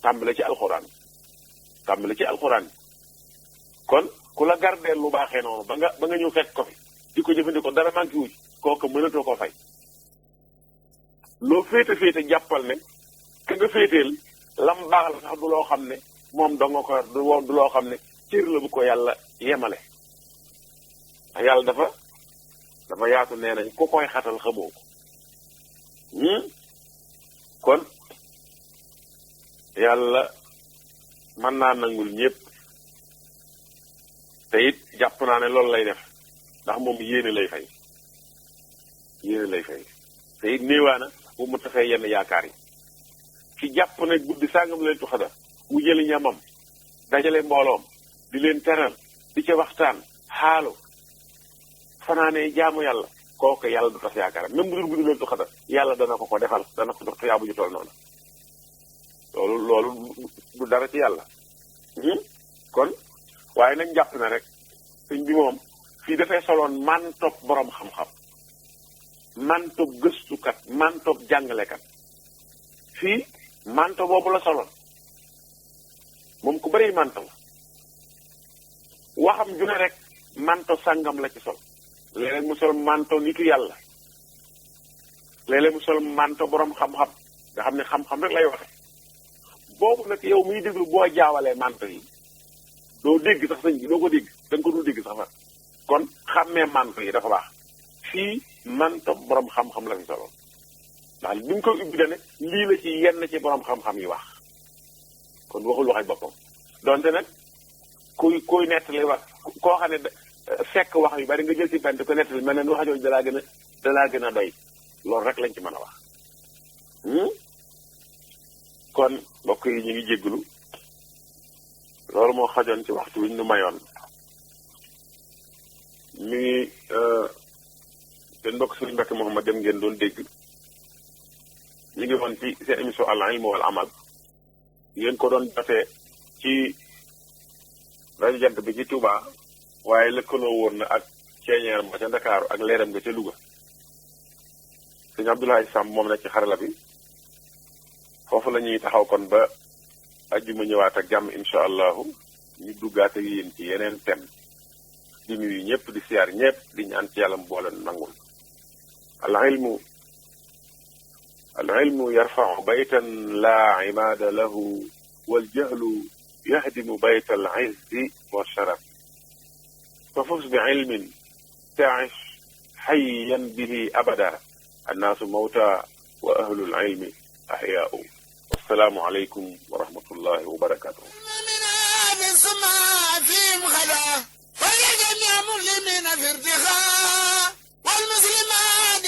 Speaker 2: tàmbale ci alxuraan kon ku la gardeel lu baaxee noonu ba nga ñëw fekk ko fi di ko jëfandikoo dara manqué wu ci kooku mënatoo koo fay loo féete jàppal ne ka nga féeteel lam baax la sax du loo xam ne moom dong nga ko du loo xam ne cër la bu ko yàlla yemale ndax yàlla dafa yaatu nee nañ ku koy xatal xamoo ko kon yàlla mën naa nangul ñépp te it jàpp naa ne loolu lay def ndax moom yéene lay fay te it néewaana bu mu tafee yenn yaakaar yi ci jàpp ne guddi sàngam leen tu xadar mu jëli ñamam dajale mbooloom di leen teral di ca waxtaan xaalu fanaanee jaamu yàlla kooku yàlla du tas yaakaaram même bu dul guddi leen tu xadar yàlla dana ko defal dana ko jox tuyaabu ju toll noonu loolu du dara ci yàlla kon waaye nañ jàpp na rek sëñ bi moom fii dafay soloon man topp boroom xam-xam man topp gëstukat man topp jàngalekat fii manto boobu la soloon moom ku bari manto la waxam ju ne rek manto sàngam la ci sol léeg-léeg mu sol manto nitu yàlla léeg-léeg mu sol manto boroom xam-xam nga xam ne xam-xam rek lay waxe boobu nag yow muy déglu boo jaawalee manto yi doo dégg sax sëñ bi doo ko dégg da nga ko dul dégg sax fa kon xàmmee manto yi dafa baax fii manto boroom xam-xam la fi soloon ndax bi mu koy ubbi dane lii la ci yenn ci boroom xam-xam yi wax kon waxul waxay boppam donte nag kuy nettali wax koo xam ne fekk wax yu bari nga jël ci bent ko nettali mel ne wax jooju dalaa gën a doy loolu rek lañ ci mën a wax kon mbokk yi ñu ngi jégglu loolu moo xajoon ci waxtu wi ñu mayoon mi ngi seen mbokk Sëriñ Mbàkke Mouhamad dem ngeen doon dégg ñu ngi woon ci seen émission al ilm wal amal ngeen ko doon jotee ci rajo Jant bi ci Touba waaye lëkkaloo woon na ak ceeñeeram ba ca Ndakaaru ak leeram nga ca Louga sëñ Abdoulaye Samb moom nekk ci xarala bi foofu la ñuy taxaw kon ba ajjuma ñëwaat ak jàmm incha allahu ñu duggaat ak yéen ci yeneen thème di nuyu ñëpp di siyaar ñëpp di ñaan ci yàlla mu boole nangul al ilmu yarfau baytan laa imaada lahu wal jahlu yahdimu bayta al izzi wa sharaf fa fus bi ilmin taish hayyan bihi abada annaasu mawta wa ahlul ilmi ahyaau assalaamu aleykum wa rahmatullahi wa barakatuh
Speaker 3: ولجميع مسلمين في ارتخاء والمسلمات